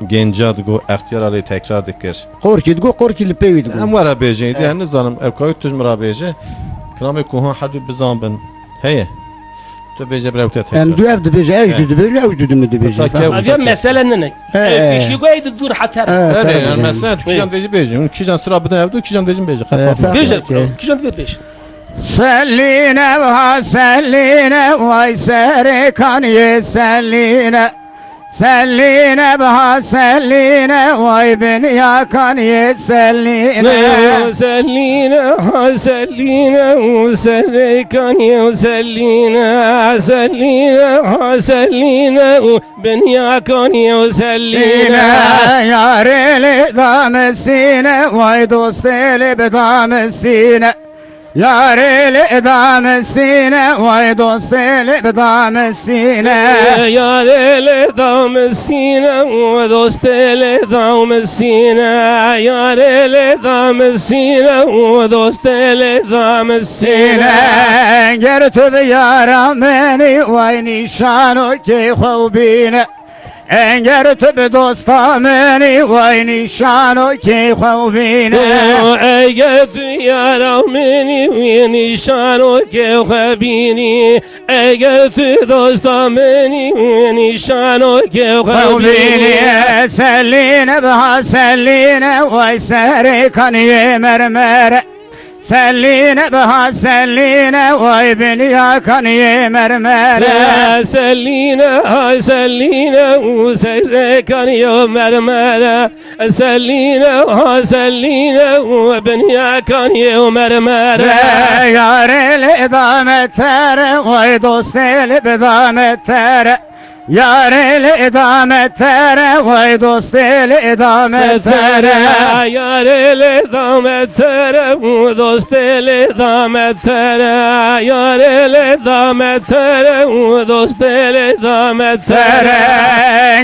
genca digo extiyara lê tekrar dikir. Qorkî digo, qorkî li pê wî digo. Em were bêjin, Evet. Diye nizanim ev kayı tu ji min re bêje. Kilamê ku hûn herdû bizan bin. Heye. Tu bêje bira te. Em du ev dibêje, ev jî dibêje, ev jî dibêje. Mesele nene. He, Ev he. Pêşî go ey di dûr heter. He, Erê, yani mesela tu kîjan dibêje bêje. Hûn kîjan sira bidin ev du, kîjan dibêjin bêje. He, Qet Bêje, kîjan dibê pêş. Selîne ha selîne, way serê kaniyê selîne. Selîne biha selîne, way binya kaniyê selîne. Selîne ha selîne, û serê kaniyê selîne. Selîne ha selîne, û binya kaniyê selîne. Yarê lê damisîne, way dostê lê bidamisîne. Yarê lê damisîne, way dostê lê bidamisîne. Yarê lê damisîne, dostê lê damisîne. Yarê lê damisîne, dostê lê damisîne. Ger tu bi yara min î, way nîşano kê xwe bîne. Eger tu bi dosta min î, way nîşano kê xwe bîne. Eger tu yara min î, wî nîşano kê xwe bînî. Eger tu dosta min î, wî nîşano kê xwe bînî. Selîne biha selîne, way serê kaniyê mermere. Selîne biha selîne, way binya kaniyê mermere. Selîne ha selîne, û serê kaniyê mermere. Selîne ha selîne, û binya kaniyê mermere. Yarê lê dame tere, way dostê lê bidame tere. Yarê lê dame tere, way dostê lê dame tere. Yarê lê dame tere, û dostê lê dame tere. Yarê lê dame tere, û dostê lê dame tere.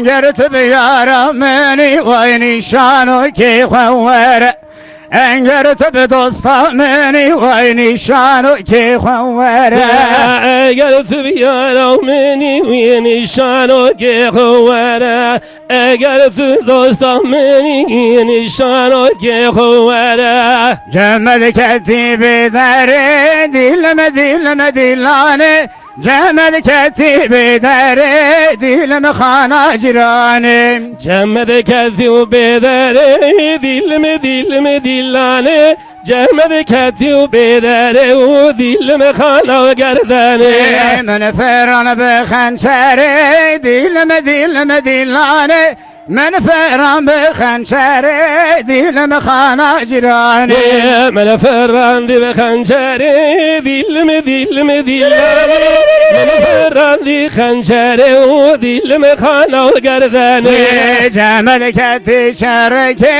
Ger tu bi yara min î, way nîşano kê xwe were. Eger tu bi dosta min î, way nîşano kê xwe were. Eger tu bi yara min î, wî nîşano kê xwe were. Eger tu dosta min î, nîşano kê xwe were. Cemed ketî bi derê, dîlim, dîlim, dîlanê. Cemed ketî bê derê, dîlim xana cîranê. Cemed ketî û bê derê, dîlim, dîlim, dîlanê. Cemed ketî û bê derê û dîlim xana gerdenê. Min firan bi xençerê, dîlim, dîlim, dîlanê. Min firan bi xençerê, dîlim xana cîranê. Min firan di bi xençerê, dîlim, dîlim, dîlanê. Min firan di xençerê û dîlim xana gerdenê. Cemed ketî çerekê,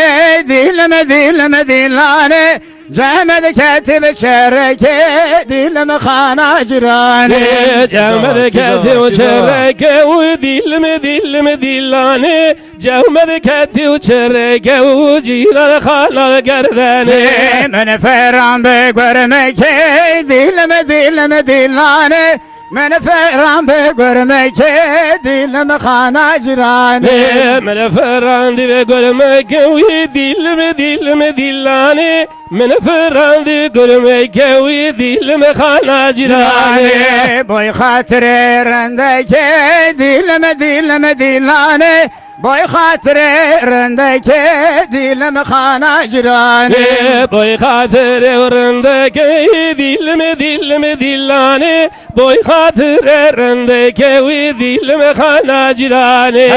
dîlim, dîlim, dîlanê. Cemed ketî bi çerekê, dîlim xana cîranê. Cemed ketî û çerekê û dîlim, dîlim, dîlanê. Cemed ketî û çerekê û cîran xana gerdenê. Min firan bi gurmekê, dîlim, dîlim, dîlanê. Min firan bi gurmekê dîlim xana ciranê. Min firandî bi gurmekê wî dîlim, dîlim, dîlanê. Min firandî gurmekê wî dîlim xana ciranê. Boy xatirê rindekê dîlim, dîlim, dîlanê. Boy xatirê rindekê dîlim xana ciranê. Ê, boy xatirê rindekê dîlim, dîlim, dîlanê. Boy xatirê rindekê wî dîlim xana ciranê.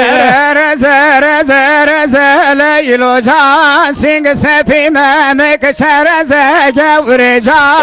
Reze, reze, reze, Leylo can, sîng sepî memik çereze gewrê can.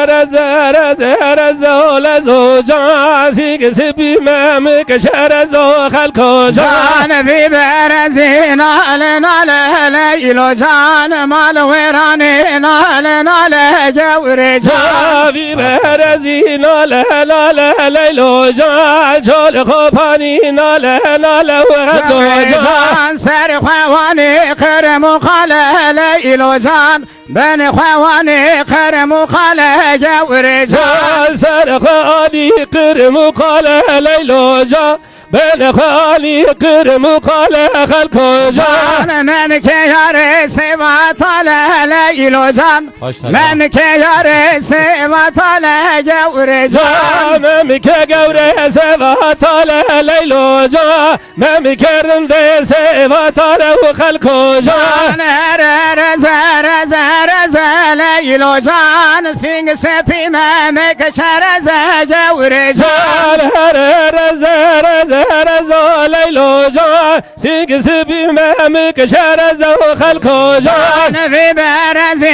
Reze, reze, reze, o lezo can, sîng sepî memik çereze o xelko can. Can vî berezî nale, nale, Leylo can, mal wêranê nale, nale, gewrê can. Can vî berezî nale, nale, Leylo can, çol xopanî nale, nale, wexto can. Can ser xwe wanî qirm û qale, Leylo can, ben xwe wanî qirm û qale, gewrê can. Can ser xwe anî qirm û qale, Leylo can, ben xwe anî qirm û qale, xelko can. Can memke yarê sêva tale, Leylo can. Baş tane. Memke yarê sêva tale gewrê can. Memke gewrê sêva tale Leylo can. Memke rindê sêva tale û xelko can. Can here, here, zere, zere, Leylo can. Sîng sepî memke çereze gewrê can. Can here, here, zere, zere, Leylo can. Sîng sibî memik şereze û xelko can. Can vî berezî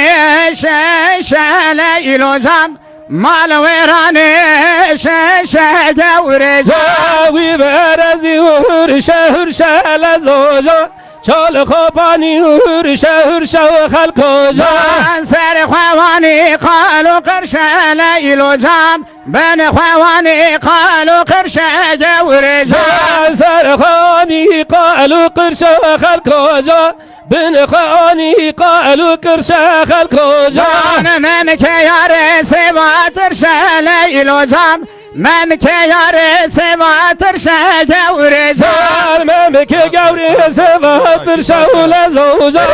şeşe Leylo can. Mal wêranê şeşe gewrê can. Can wî berezî û hurşe hurşe lezo can. Çal xopanî hurşe hurşe û xelko can. Can ser xwe wanî qal û qirşe Leylo can. Ben xwe wanî qal û qirşe gewrê can. Ser xwe anî qal û qirşe xelko can. Bin xwe anî qal û qirşe xelko can. Can memke yarê sêva tirşe Leylo can. Memke yarê sêva tirşe gewrê can. Can memke gewrê sêva tirşe û lezo can.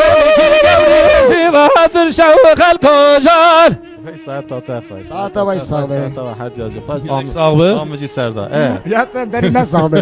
Memke gewrê sêva tirşe û xelko can. Hey, saeta te xweş. Saeta we sax be. Saeta we her cihazî xweş. Gelek sax be. Am jî ser da. E. Ya te berî me sax be.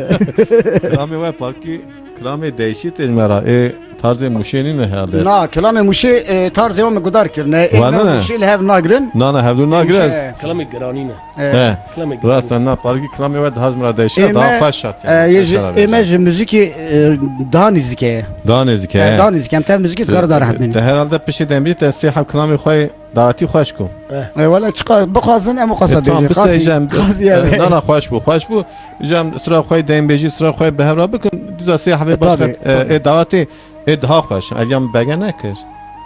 Kilamê we parkî, kilamê değişî tê ji me re. E, tarzê Mûşê nîne herhalde. Na, kilamê Mûşê, e, tarzê wan min gudar kirine. E, me Mûşê li hev nagirin. Na, na, hevdû nagirin. Kilamê giranî ne. E. He. Kilamê giranî. Rast e, na, parkî kilamê we daha ji min re değişî, e, daha xweş hat yani. E, ê me ji muzîkê, e, daha nêzîk e. Daha nêzîk e. E, daha nêzîk e. Em tev muzîkê dikare daha rehet bînin. De herhalde piştî demjî te sê heb kilamê xwe Dawetî xweş ku. E, wele çiqa bixwazin em û qasa bêjin. Tam bisêjin. Qasî, qasî yani. E, na, na, xweş bû, xweş bû. Jam sira xwe deynbêjî, sira xwe bi hev re bikin. Diza sê hevê baş. Tabii, e, tabii. E, dawetê, e, daha xweş. Ev ya min bege nekir.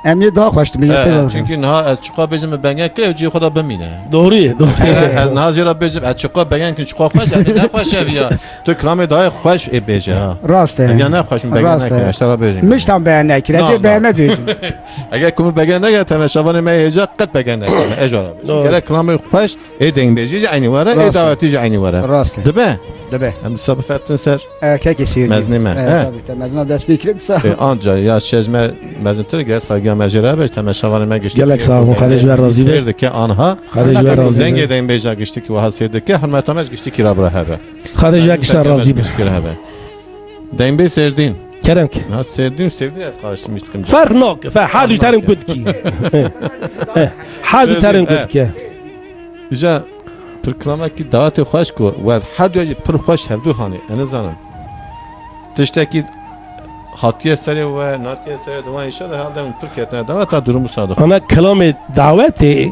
Em yê daha xweş dibînin. E, çünkü niha ez çiqa bêjim min bege kir, ev cihê xwe da bimîne. Doğru ye, doğru ye. E, ez niha jê re bêjim, ez çiqa bege kim, çiqa xweş, ev ne xweş ev ya. Tu kilamê dayê xweş ê bêje ha. Rast e. Ev ya ne xweş min bege nekir, ez te re bêjim. Miştan bege nekir, ez ê bege me bêjim. Eger ku min bege neke, temeşavanê me hêja qet bege neke. Ez jara bêjim. Doğru. Gerek kilamê xweş, ê dengbêjî jî eynî were, ê dawetî jî eynî were. Rast e. Dibe? Dibe. Em disa bifetin ser. E, kekê sêr meznê me. E, tabii, te mezna dest pê kire disa. E, anca ya şeş me mezintir ge, sagiya me jê re be, temeşavanê me giştî. Gelek sağ olun, Xwedê ji we razî be. Sêr dike anha. Xwedê ji we razî be. Dengê dengbêja giştî ki wiha sêr dike, hurmeta me ji giştî kî re bira hebe. Xwedê ji we gişta razî be. Giştî kî re hebe. Dengbêj Sêrdîn. Kerem ke. Ha, Sêrdîn, Sêrdîn ez karıştırmıştım. Ferq nake, fe-, her du terim kutki. Her du terim kutki. Îja pir kilamekî dawetê xweş ku we her du jî pir xweş hevdu hanî, ez nizanim. Tiştekî hatiye serê we, natiye serê de we, înşallah herhalde hûn pir ketine dawet, ta durum wisa dixwe. Ana kilamê dawetê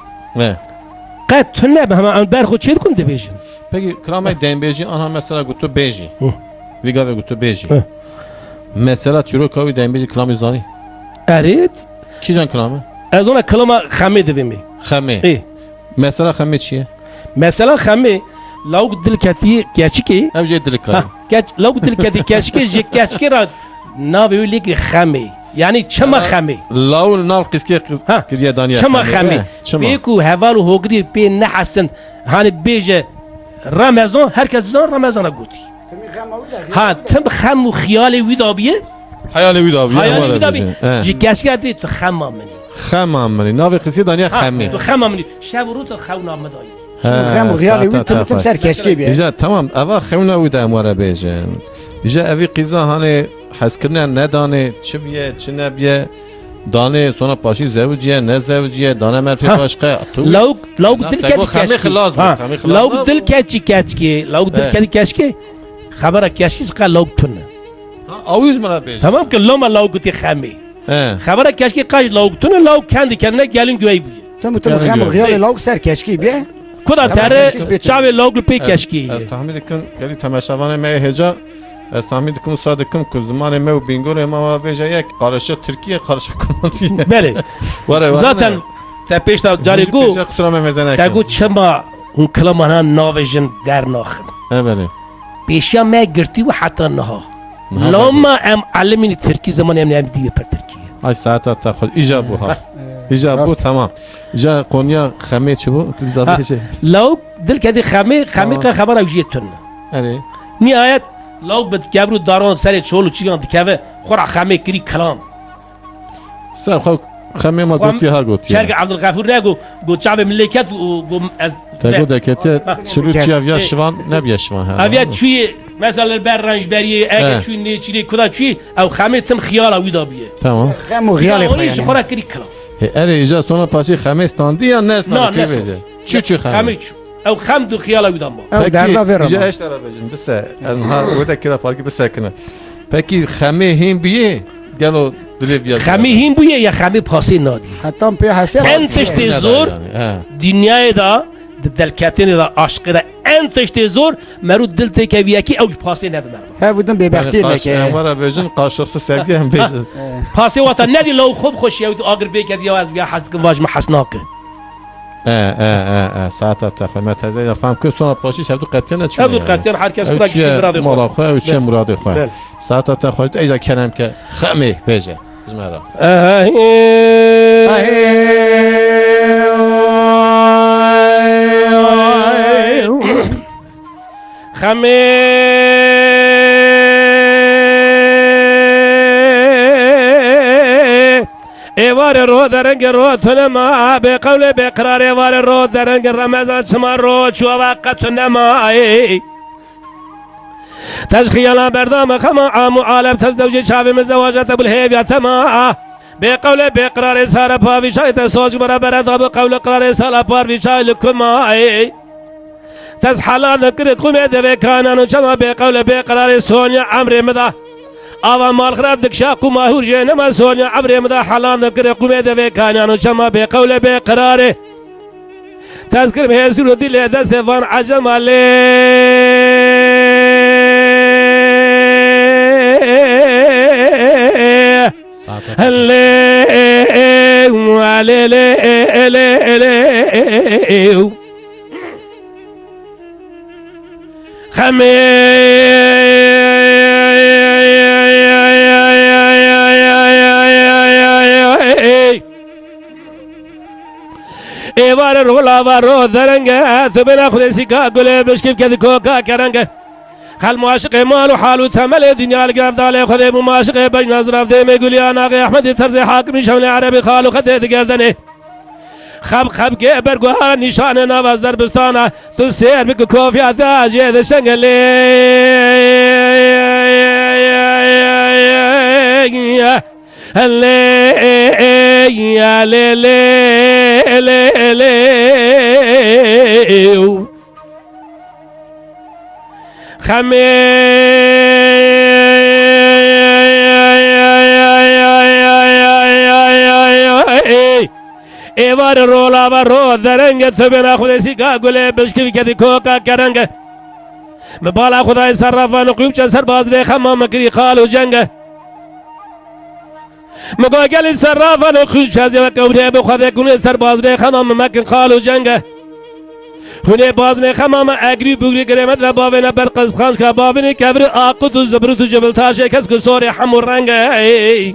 qet tune be, hema em ber xwe çê dikun dibêjin. Peki, kilamê dengbêjî, anha mesela got tu bêjî. Hı. Vî gavê got tu bêjî. Hı. Mesela çîroka wî dengbêjî kilamê zanî? Erê. Kîjan kilamê? Ez ona kilama Xemê divê me. Xemê. Ê. Mesela Xemê çi ye? Mesela Xemê, lawik dil ketî keçikê. Ev jê dil kayê. Ha, keç-, lawik dil ketî keçikê, ji keçikê re navê wî lêkê Xemê. Yanî çima Xemê? Law li nav qîskê qî-, Ha, kiriye daniye çima Xemê, Xemê? Eh, çima? Pê ku heval û hogirî pê nehesin, hani bêje Remezan, herkes dizan Remezana gotî. Ha, tim xem û xiyalê wî da biye. Xeyalê wî da biye, Xeyalê wî da biye. Ji keşke dê tu xema min î. Xema min î. Navê qîskê daniye Ha, Xemê. Tu xema min î. Şev û rû tu xewna min dayî. He, Xem û xiyalê wî saeta tim tim te ser keşkê bî. Îja, tamam, eva xewna wî de em were bêjin. Îja evî qîza hanê hezkirine nedanê, çi biye, çi nebiye, danê, sona paşî zewiciye, nezewiciye, dane merfê Ha. başqe. Tu Lawk, lawk Na, dil te kedi got Xemê keşkê. xilas bû, Ha, Xemê xilas lawk nabû. dil keçî keşkê, lawk dil He. kedi keşkê. Xebera keşkê qe lawk tune. Ha, awîz min re bêje. Tamam ki loma lawk gotî Xemê. He. Xebera keşkê qaj lawk tune, lawk kendi kendine gelin güvey bûye. Tim tim Gelin Xem û güvey. xiyalê lawk ser keşkê bî. Kuda Hemen tere keşkê bêtir. çavê lawk li pê Ez, keşkê. ez tahmin dikim, gelî temaşevanê me yê hêja, ez tahmin dikim, wisa dikim ku zimanê me û bîngorê me wa bêje yek, qarışa Tirkiye, qarışa Kurmancî. Belê. Were, were Zaten ne? te pêş de carê Hûn jî got, pêşe qisura me mezene te kin. got çima hûn kilaman ha navê jin dernaxin. E, belê. Pêşiya me girtî û heta niha. Niha Loma em elimînî tirkî zimanê em ne em dî pir tirkî. Ay saeta te xwe. Îja bû ha. Îja bû, Rast. tamam. Îja konuya Xemê çi bû? Tu Ha, dizanî şey. Lawk dil kedî Xemê, Xemê Tamam. qe xebera wî jê tune. Erê. Nihayet lawk bi kevr û daran serê çol û çigan dikeve, xwe ra Xemê kirî kilam. Ser xwe Xemê ma Xwe gotiye ha gotiye. Çerke Abdulgafur ne go, go çavê milê ket û go ez Te go dekete Ha. çilu çiya viya Ê. şivan, nebiye şivan ha. Aviya çuye, mesela ber renjberiyê, ege He. çuye nêçîrê, kuda çuye, ew Xemê tim xiyala wî da bûye. Tamam. Xem û xiyalê Ew xwe ji yani. xwe ra kirî kilam. He, erê, îja sona paşê Xemê standî ya ne standî, Na, ne kê standî. bêje? Çi çi Xemê? Xemê çû. Ew xem du xiyala wî da ma. Ew Pekî, derda vê îja rema. eştera bêjin, bise, em ha wê de kira farkî bisekine. Pekî Xemê hîn bûye, gelo dilê viya Xemê hîn bûye ya Xemê pasê nadî. Hetan pê hesê En tiştê He, zor yani, he. dinyayê de, di delketinê de, aşqê de, en tiştê zor, merû dil têke viyekî ew ji pasê nedi merva. Hev û din Yani bêbextiyê qaş-, neke. em were bêjin, qaşıksız sevgi em bêjin. Pasê wata nedî law xwe bi xweşiya wî tu agir bêke diya ez viya hez dikim vaj me hez nake. E, e, e, e, saeta te xwe. Me teze ya fam kir, sona paşî şevdu qetiyan e çû Ev yani. qetiyan her kes Ew kura çiye giştî miradê xwe. mala xwe, ew çiye Bel. muradê xwe. Bel. Saeta te xwe, eyza kerem ke, Xemê bêje. Ji me re. Xemê. Êvarê ro derengê ro tune ma, bê qewlê bê qirarê êvarê ro derengê Remezan çima ro çû ava qet tune ma. Ey. Te ji xiyala berdame xema am û alem, te zewcê çavê min zewaja te bul hêviya te ma. Bê qewlê bê qirarê sare pavî çay te soz ji bera bere da bi qewlê qirarê sala parvî çay li ku ma. Ey. Te ji helan de kiri qûmê devê kanan û çema bê qewlê bê qirarê sonya emrê min da. Ava mal xirab dikşa qûma hûr jê nema sonya emrê min da helan de kiri qûmê devê kanan û çema bê qewlê bê qirarê. Tezkirim hêzûr û dilê destê van ecema lê. Saate Lê, lê, lê, lê, lê. Xemê. Êvarê rola va ro derenge, tu bêna xwedê sîka gulê bişkîv kedi koka kerenge. Xel muaşiqê mal û hal û temelê dinya li gevdalê xwedê bû maşiqê bejna zirav dêmê gulî anaxê Ehmedî terzê hakimî şewnê erebî xal û xetê digerdenê. Xeb xebkê berguhara nîşanê nava zerbistana, tu sêr bik kofiya te jê de şengelê. Lê, lê, lê, lê, lê. Xemê. Êvarê rola ve ro derenge, tu bêna xwedê sîka gulê bişkîv kedî koka kerenge. Mi bala xwedayê serrafa niqî û çe serbazrê xema me kirî xal û cenge. Mi got gelî serrafa niqî û çe zê weke hûrê bi xwedê kunê serbazrê xema me mekin xal û cenge. Hûnê bazinê xema me egrî bûgrî girê me dire bavêne ber qizxançka bavînê kevirî aqut û zibrut û cibiltaşê kes ku sorê hemû renge.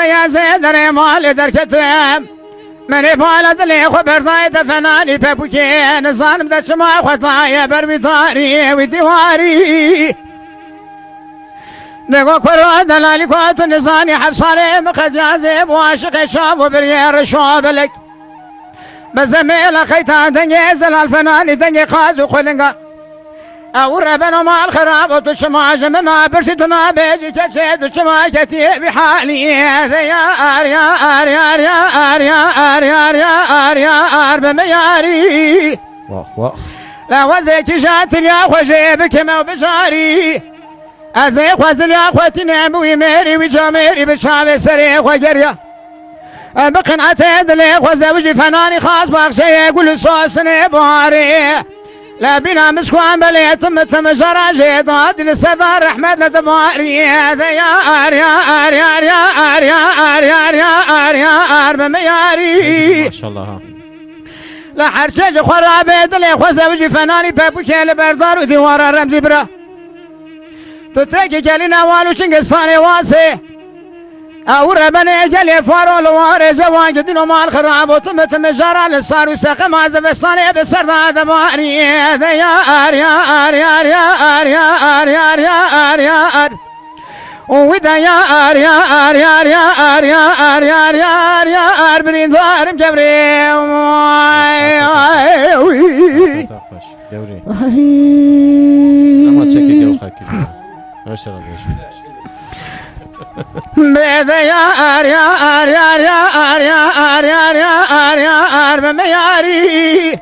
beyazê derê malê derketim. Menê pala dilê xwe berdayê te fenanî pepûkê. Nizanim de çima xwe daye ber wî darî, wî dîwarî. Dego kuro delalî ku tu nizanî, heft salê min qediyazê bû aşiqê çav û biriyê reşo belek. Bi zemê la xeyta dengê zelal fenanî dengê qaz û xwelinga. Ew rebeno mal xirab û tu çima ji min a pirsî, tu nabêjî keçê, tu çima ketiyê vî halî. Yar, yar, yar, yar, yar, yar, yar, yar, yar, yar, yar, bi min yarî. Wah, wah. La wezê kîja tilya xwe jê bikim ew bijarî. Ez ê xwe zilya xwe tîne bi wî mêrî, wî camêrî bi çavê serê xwe geriya. Bi qinetê dilê xwe zewicî fenanî xas baxşeyê gul û sosinê barê. Lebîna miskuan belê tim tim jara jê dadî li ser da rehmet li dibarî. De yar, yar, yar, yar, yar, yar, yar, yar, yar, yar, bi min yarî. Maşallah ha. Li her çê ji xwe rabê dilê xwe zewicî fenanî pepûkê li berdar û dîwara remzî bira. Tu têkî gelî newal û çingistanê wasê. Ew rebenê gelê faro li warê zewan gidîno mal xirab û timi timi jara li sar û seqima zivistanê bi ser da devanî. De yar, yar, yar, yar, yar, yar, yar, yar, yar. Û wî de yar, yar, yar, yar, yar, yar, yar, yar, birîndarim kevrê. Ay, ay, wî. Dewrê. Ay. Dema çekê gew Bêde yar, yar, yar, yar, yar, yar, yar, yar, yar, be me yarî.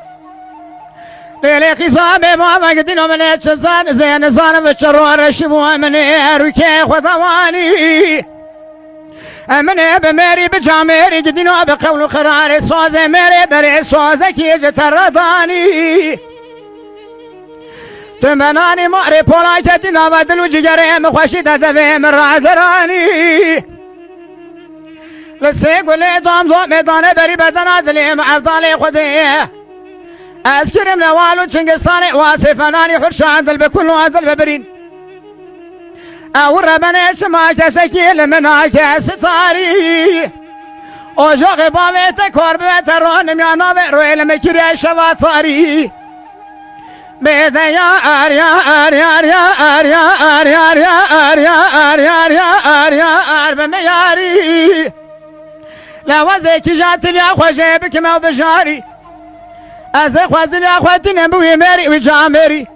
Lêlê qîza bê bavek dîno min ê çi zan, zê nizanim bi çi ro reşî bû min ê rûkê xwe dawanî. Em min ê bi mêrî bi camêrî gidîno bi qewl û qirarê sazê mêrê berê sazekî ji te re danî. Tu benanî marê pola ketî nava dil û cigerê min xweşî te devê min raderanî. Li sê gulê dam domê dane berî bedena dilê min evdalê Xwedê. Ez kirim newal û Çingistanê wasê fenanî hurşan dil bi kul û dil bi birîn. Ew rebenê çima kesekî li min nake sitarî. Ocaxê bavê te kar bibe te ronim ya navê royê li min kiriye şeva tarî. Bêde yar, yar, yar, yar, yar, yar, yar, yar, yar, yar, yar, yar, yar, be me yarî. Lewazê kîja tiliya xwe jê bikim ew bijarî. Ez ê xweziliya xwe tînim bi wî mêrî wî camêrî.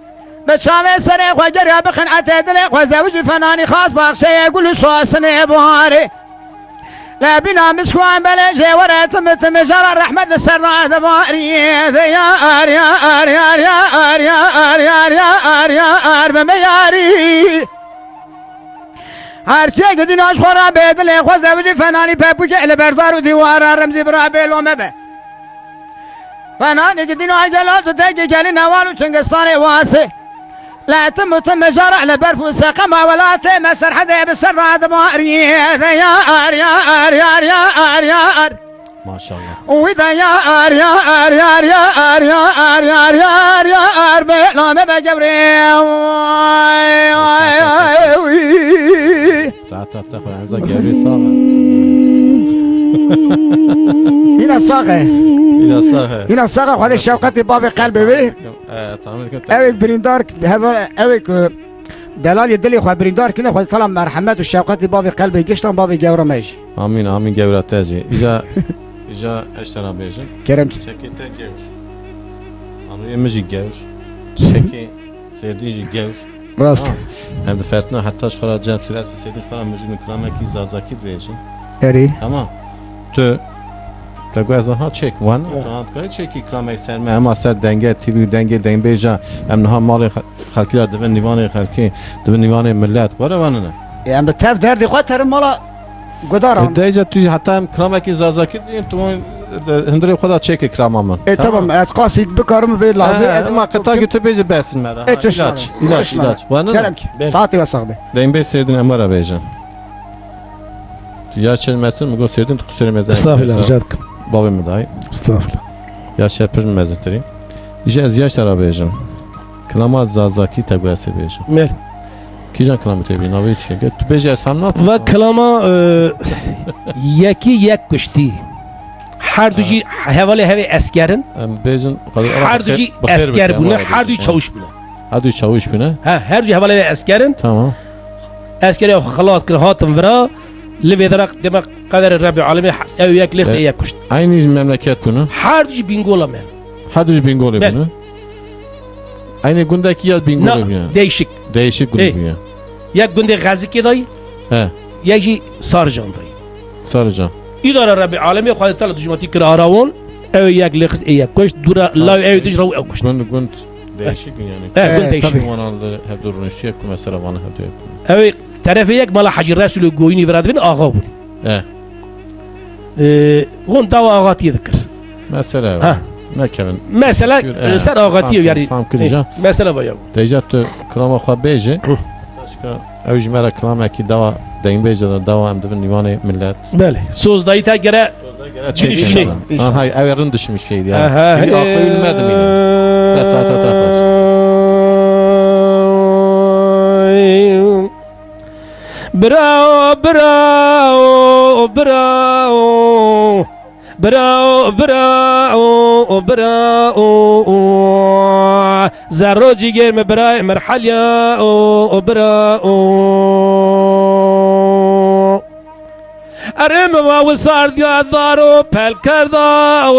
Bi çavê serê xwe geriya bixin etê dilê xwe zewicî fenanî xas baxçeyê gul û sosinê buharê. Lebîna miskuan belê jê were tim tim jara rehmet li ser da dibarî. Yar, yar, yar, yar, yar, yar, yar, yar, yar, yar, yar, be me yarî. Her çiyekî dîna ji xwe re bê dilê xwe zewicî fenanî pepûkê li berdar û dîwara remzî bira bê lome be. Fenanî ki dîna gela tu tekî gelî newal û Çingistanê wasê. Le tim û tim mijara li berf û seqema welatê me serhedê bi ser re dibarî. Yar, yar, yar, yar, yar, yar. Maşallah. Wî de yar, yar, yar, yar, yar, yar, yar, yar, yar, bela me be gewrê. Vay, vay, vay, wî. Saeta te xwe, ez gewrê sax e. Hîna sax e. Hîna sax e. Hîna sax e, Xwedê şewqetê bavê qelbê wê. E, tahmin dikim te Ew ê birîndar, heva, ew ê ku Delalê dilê xwe birîndar kine, Xwedê Teala merhemet û şewqetê bavê qelbê giştan bavê gewra me jî. Amîn, amîn gewra te jî. Îja, îja ez tera bêjim. Kerem ki. Çekê te gewr. Anûyê min jî gewr. Çekê Sêrdîn jî gewr. Rast. Ha. Em di fertina heta ji xwe re cem sîret Sêrdîn ji xwe re min jî min kilamekî zazakî dibêjin. Erê. Tamam. Tu, te got ez ha çek. Wan, ha, tu çekî kilamek ser me, hema ser denge, tîvî û dengê dengbêja, em niha malê xwe Xelkî ya divin nîvanê xelkê, divin nîvanê millet. Were vanine. E, em bi tev derdê xwe terin mala gudaran. E, deyca tu jî heta em kilamekî zazakî diyên, tu wan, e, hundirê xwe da çêke kilama min. E, tamam, ez qasî bikarim vê lazê. E, ez ema qita ki tu bêjî besin me re. E, ha, çeşna. İlaç, ilaç, ilaç. Wanine. Kerem ki. Saetê we sax be. Deng bê Sêrdin em were bêjin. Tu ya çel mesin, mi got Sêrdin, tu qusêrê mezin. Estağfirullah, rica dikim. Bavê mi dayê. Estağfirullah. Ya şer pir mezintirî. Îje ez yaş te ra bêjim. Kilama zazakî te guhesê bêjim. Mêr. Kîjan kilamê te bî? Navê çi? Gel, tu bêjî ez fem nakim. Va kilama, e, yekî yek kuştî. Her du jî hevalê hevê esker in. Em bêjin, Her du jî esker bûne, her du çawiş bûne. Her du çawiş bûne. Ha, her du jî hevalê hevê esker in. Tamam. Eskerê xwe xilas kir, hatin vira. Li vê dera dema qederê Rebbê Alemê ew yek lêx E, yek kuşt. Eynî ji memleket bûne. Her du jî Bîngola me. Her du jî Bîngolê Bel. Bûne. Eynî gundekî ya Bîngolê bûne. Değişik. Değişik gundê bûne. Yek gundê Xezikê dayî. He. Yek jî Sarcan dayî. Sarcan. Îdara Rebbê Alemê Xwedê Teala dijmatî kir ara wan. Ew yek lêxist ê yek kuşt. Dûra law ew dij rew ew kuşt. Gund, gund değişik yani. He, gund değişik. Wana li hevdu rûniştiye ku mesela vana hevdu yek. Ew terefê yek mala Hecî Resûlê Goyînî vira dibin axa bûn. E. E, hûn dawa axatiyê dikir. Mesele Ha. Nekevin. Mesele, Gür, e, ser axatiyê fam, yani. Fam kirî E, ca. Mesele va ya. Deyca tu kilama xwe bêje. Hı. Başka ew ji me re kilamekî dawa dengbêje de dawa em dibin nîvanê millet. Belê. Sozdayî te gere Gere çek inşallah. Aha, ew ê rind dişmiş şeydi ya. Aha. Biri aklı bilmedim yine. Dest saate takmaz. Bravo, bravo, bravo. Bravo, bravo, bravo. Zerro cîgêr me birayê merhal ya, o, o, bravo. Erê me va wisar diya daro pelkerda, o,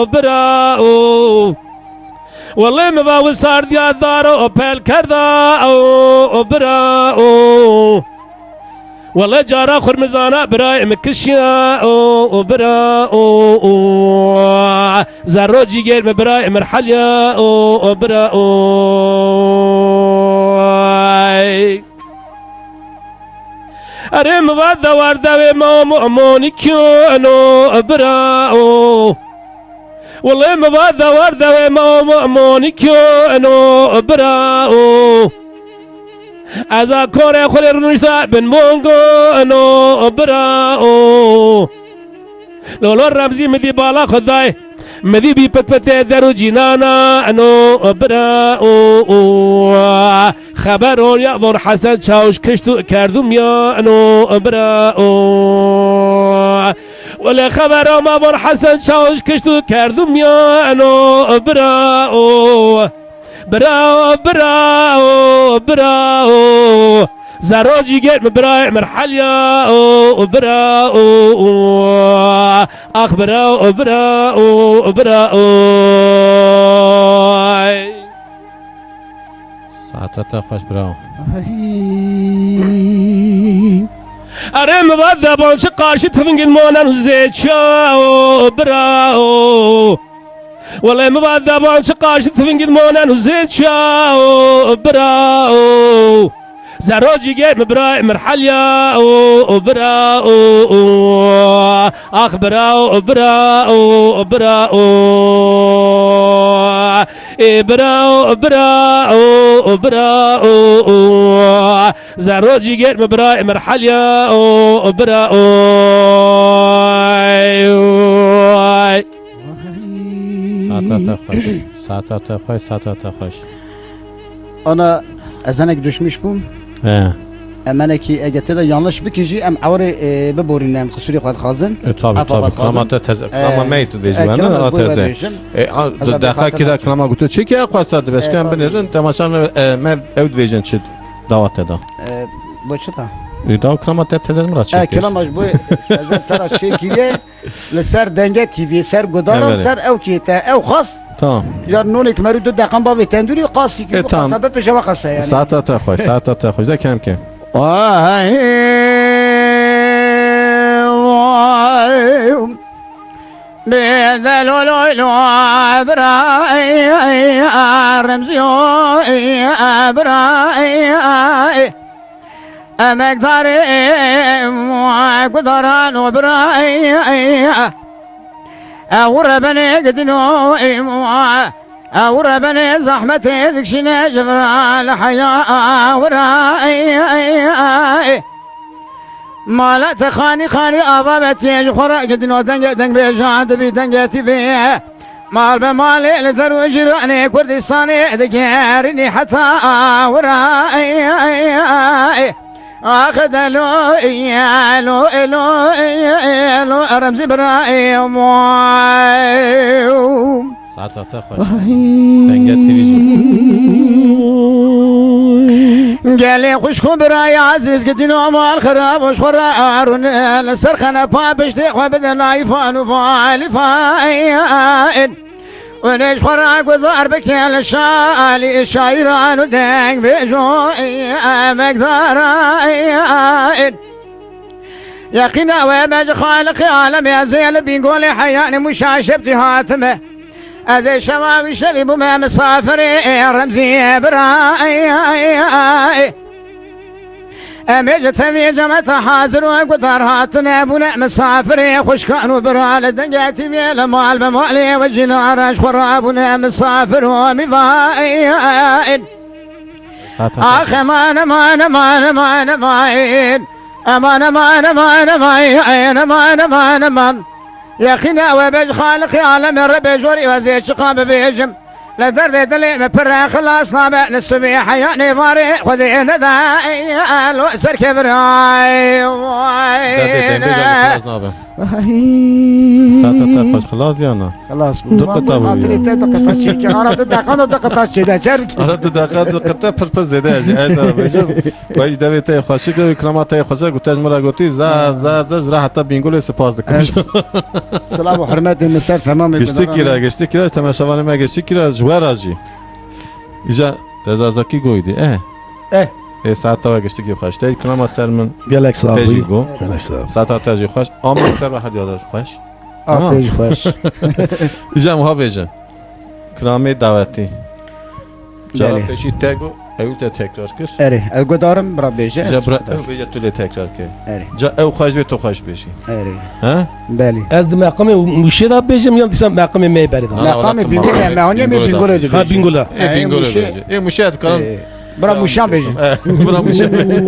o, bravo. Wele min va wisardiya daro û pelkerda û, û bira û. Wele cara xurmizana birayê min kişiya û, û bira û, û. Zerro cîgêr min birayê min heliya û, û bira û. Erê min va dewar dewê ma û, û, û monikyo eno bira û. Wele min va dewar dewê ma û, û, û monikyo eno bira û. Ez a korê xwe lê rûnişta bin mongo eno bira û. Lolo Remzî min dî bala xwe dayê. Min dî bî pitpitê der û cînana eno bira û, û. Xeber oniya von Hesen Çawiş kişt û kerdûm ya eno bira û. Wele xebera ma von Hesen Çawiş kişt û kerdûm ya eno bira û. Bira û, bira û, bira û. Zerro cîgêr min birayê min heliya û, û bira û, û. Ax bira û, bira û, û bira û. Saeta te xweş, bravo. Erê min va deban çi qarşî tivingin monen û zêça û bira û. Wele min va deban çi qarşî tivingin monen û zêça û bira û. Zerro cîgêr min birayê min heliya û, û bira û, û. Ax bira û, bira û, bira û. Ê bira û, bira û, bira û, û. Zerro cîgêr min birayê min heliya û, û bira û. Saeta te xweş. Saeta te xweş, saeta te xweş. Ana, ez hinek düşmüş bûm. He. Em hinekî ege tê de yanlış bikin jî em ewrê, e, biborîne, em qisûrê xwe dixwazin. E, tabii, Efa tabii. xwe dixwazin. Klama te teze, E, klama me tu dibêjî, e, wene, klama a bu teze. bêjim. E, a, Ez du de deqa bêxatir kî de naçim. klama gotu çi ki, xwesta dibêjke, E, em tabii. binêrin, temaşan, e, me ew dibêjin çi dawate da. E, bu çi da? E, da klama te teze min ra E, çêkir. klama ji bo ez te ra çêkiriye. Li ser Denge T V, ser gudaran, Evet. ser ew kê te, ew xwest. Tamam. Ya nonêk merû du deqan bavê tendûrî qasî kî E, bu tamam. qasa bipêje ve qasa yani. Saeta te xweş, saeta te xweş. De kem kem. Ay, ay. Bide lo lo lo, bira, ay, ay, ay, Remzi, ay, ay, bira, ay, ay. Emekdarê gudaran û birayê, ew rebenê gidino, ew rebenê zehmetê dikşîne ji vira li heya wira. Mala te xanî xanî ava betiye ji xwe re gidino dengê dengbêjan dibî dengê tîvê. Mal be malê li der û cîranê Kurdistanê digerînî heta wira. Ax de lo, lo, lo, lo, Remzî bira. Saeta te xweş. Denge T V jî. Gelê xwişk û birayê ezîz gidîno mal xirab û ji xwe re rûne li ser xenepa piştê xwe bide layfan û valîfan. Û lê ji xwe re guzar bike li şalî şaîran û dengbêjo emekdaran. Yeqîna we be ji Xaliqê alemê, ez ê li Bîngolê heyanê Mûşa şevtî hatime. Ez ê şeva wî şevî bûme misafirê Remzî bira. Em ê ji tevî cemeta hazir û gutar hatine bûne misafirê xwişkan û bira li Denge T V li mal bi malê we jî nara ji xwe rabûne misafir û mîvan. Saeta Ax eman, eman, eman, eman, eman. Eman, eman, eman, eman, eman, eman, eman. Yeqîna we be ji Xaliqê alemê re bêjorî ez ê çiqa bibêjim. Li derdê dilê me pir e xilas nabe, li sibê heya nêvarê Xwedê neda lo ser kevir. Ay, vay, Derdê dembê ne. Xilas nabe. Ay. Saeta te xweş xilas yana. Xilas bû. Du qita bû. Xatirê te du qita çêke. Ara du deqan û du qita çêde. Çer. Ara du deqan du qita pir pir zêde. Ez, ez ara bêjim. Xweş devê te xweşik, devê klama te xweşik. Gotej min ra gotî, zaf, zaf, zaf, ji ra heta Bîngolê spas dikim. Ez silav û hurmetê min ser temamê Giştik gudaran. Kira, giştik kira, temaşevanê me giştik kira. Wera jî. Îja te Zazakî goydî, eh. Eh. Ê saeta we giştikî xweş. Te kilama ser min Gelek sağ te jî ol. Go. Gelek sağ ol. Saeta te jî xweş. Ama ser we her diyar xweş. A, tamam. Te jî xweş. Îja em ha bêjin. Kilamê dawetî. Cara Belê. Pêşî te got, ew te tekrar kir. Erê, ew guhdarim bira bêje, ez Ca bira, guhdarim. Ew bêje tu lê tekrar kir. Erê. Ca ew xweş bê tu xweş bêjî. Erê. He? Belê. Ez di meqamê Mûşê de bêjim yan dîsa meqamê me berê de? Ana, Meqamê wala Bîngolê, tamam. Me anî me Bîngolê de. Ha, bêjî. Bîngolê. E, Ê, Bîngolê Mûşê. Bêjî. Ê, Mûşê ez karim. E, bira Mûşan bêjî. E, bira Mûşan bêjî.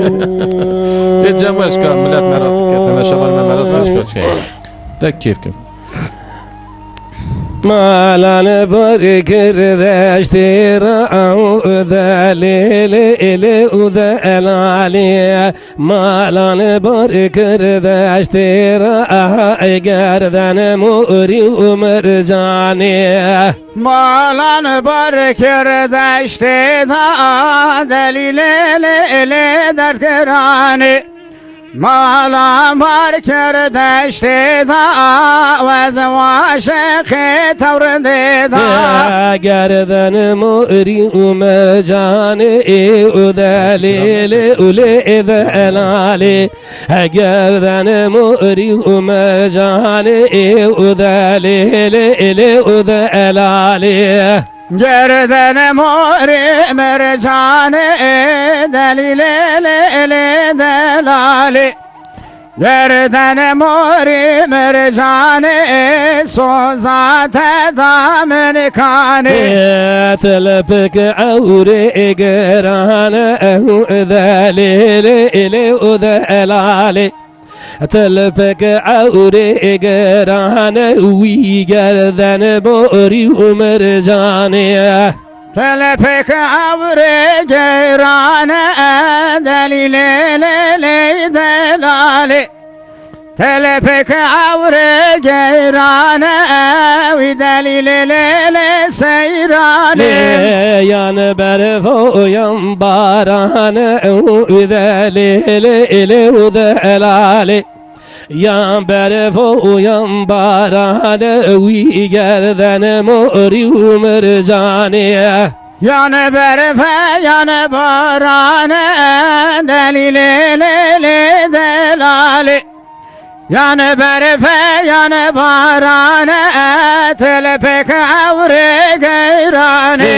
Ê, cem ez karim, millet merak dike, temaşevan me merak ez karim. De keyf kim. Malan bar kir deştê re ew delîlê û delalê. Malan bar kir deştê re gerden morî û mircanê. Malan bar kir deştê da delîlê lê lê derdkiranê. Malan bar kir deştê da, wez waşiqê tewrindê da. Gerden morî û mircanê û delîlê û lê delalê. Gerden morî û mircanê û delîlê û delalê. Gerden morî mircanê, delîlê lê lê delalê. Gerden morî mircanê, soza te da min kanê. Tilpik ewrê giran ew delîlê lê û delalê. Tilpik ewrê giran wî gerden morî û mircanê. Tilpik ewrê giran delîlê lê lê delalê. Tilpik ewrê giran wî delîlê lê lê seyranê. Lê yan berf û yan baran wî delîlê lê û delalê. Yan berf û yan baran wî gerden morî û mircanê. Yan berf e, yan baran e, delîlê lê lê delalê. Yan berf e, yan baran e, tilpik ewrê geyranê.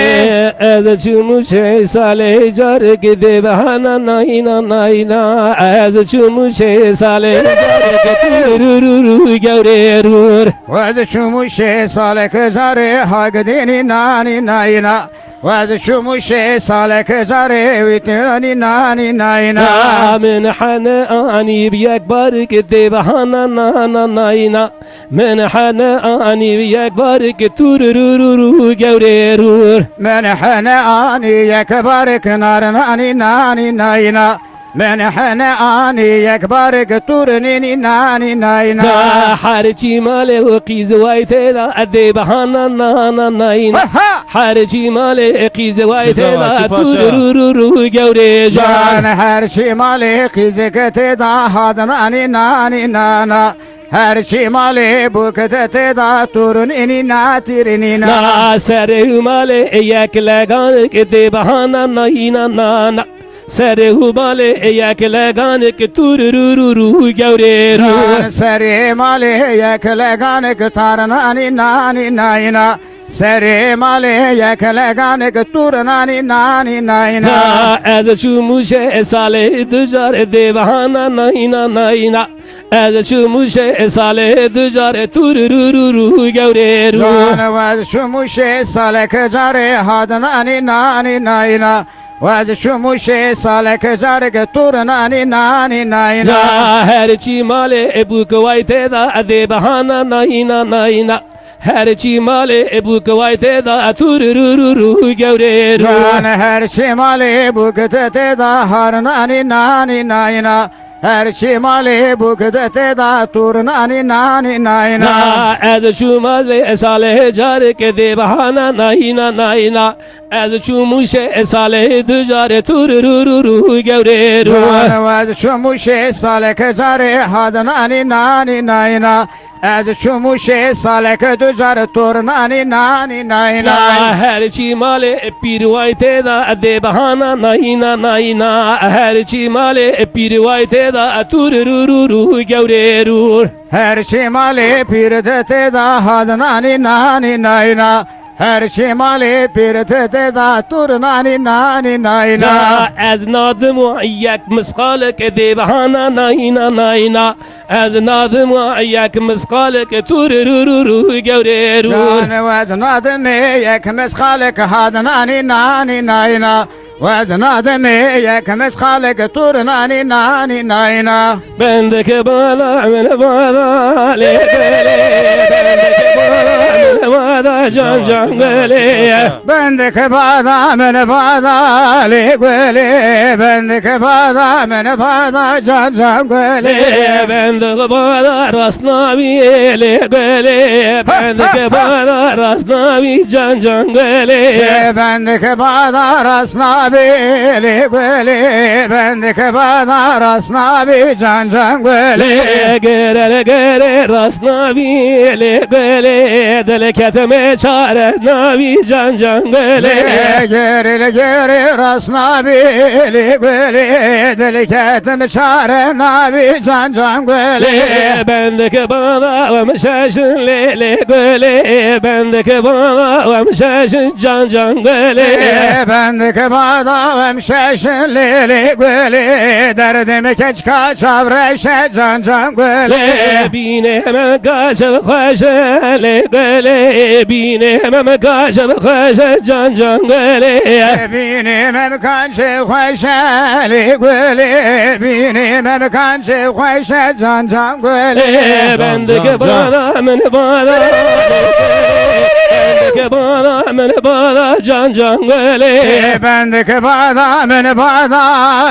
Ez çûm û şeş salê carek dê behana nayna nayna. Ez çûm û şeş salê carek tu ru ru ru gewrê rûr. Ez çûm û şeş salek carê hagdênî nanî nayna. Ez çûm û şeş salek carê wî têranî nanî nayna. Na min hene anî bi yek barik dê behana nana nayna. Min hene anî bi yek barik tur ru ru ru gewrê rûr. Min hene anî yek barik nar nanî nanî nayna. Min hene anî yek barik tur nînî nanî nayna. Ca her çî malê û qîz way tê da edê behana nana nayna. Aha! Her çî malê qîz way tê da tur ru ru ru gewrê jan. Jan her çî malê qîzik tê da had nanî nanî nana. Her çî malê bûk te tê da turun inî na tirînî na. Na serê û malê yek leganik dê behana nayîna nana. Serê û malê yek leganik tur ru ru ru gewrê ru. Nan serê malê yek leganik tar nanî nanî nayîna. Serê malê yek leganik tur nanî nanî nayîna. Na ez çûm û şeş salê du car dê behana nayîna nayîna. Ez çûm û şeş salê du car tur ru ru ru gewrê ru. Can ez çûm û şeş salek carê had nanî nanî nayîna. Ez çûm û şeş salek carek tur nanî nanî nayîna. Ya her çî malê bûk way tê da dê behana nayîna nayîna. Her çî malê bûk way tê da tur ru ru ru gewrê ru. Can her çî malê bûk te tê da har nanî nanî nayîna. Her çî malê bûk de tê da tur nanî nanî nayna. Na ez çûm malê salê carek dê behana nayna nayna. Ez çûm û şeş salê du carê tur ru ru ru gewrê ru. Nan ez çûm û şeş salek carê had nanî nanî nayna. Ez çûm û şê saleke du car tur nanî, nanî, nay, nay. Ya her çî malê pîr way tê de dê bihana nayîna, nayîna. Her çî malê pîr way tê de tur rû, rû, rû, gewrê rûr. Her çî malê pîr de tê de had nanî, nanî, nayîna. Her çî malê pîr de tê de tur nanî, nanî, nayîna. Ya ez nadim wa yek misqalek dê bihana nayîna, nayîna. Ez nadim wa yek misqalek tur rû, rû, rû, gewrê rûr. Nane wez nadim yek misqalek had nanî, nanî, nayîna. Wez nadim yek misqalek tur nanî, nanî, nayîna. Bendik bala min bala lê gulê, bendik bala min bala can can gulê. Bendik bala min bala lê gulê, bendik bala min bala can can gulê. Lê bendik bala rast nabî lê gulê, bendik bala rast nabî can can gulê. Lê bendik bala rast nabî lê gulê, bendik bala rast nabî can can gulê. Lê gere lê gere rast nabî lê gulê, dil ketime çare nabî can can gulê. Lê gere lê gere rast nabî lê gulê, dil ketim çare nabî can can gulê. Lê bendik bala wem şeşin lê lê gulê, bendik bala wem şeşin can can gulê. Lê bendik bala wem şeşin lê lê gulê, derdim keçka çavreşe can can gulê. Lê bînê me gaşev xweşe lê gulê, bînê me gaşev xweşe can can gulê. Lê bînê me gaşev xweşe lê gulê, bînê me gaşev xweşe can can gulê. Lê bendik bala min bala, bendik bala min bala can can gulê. Lê bendik bala min bala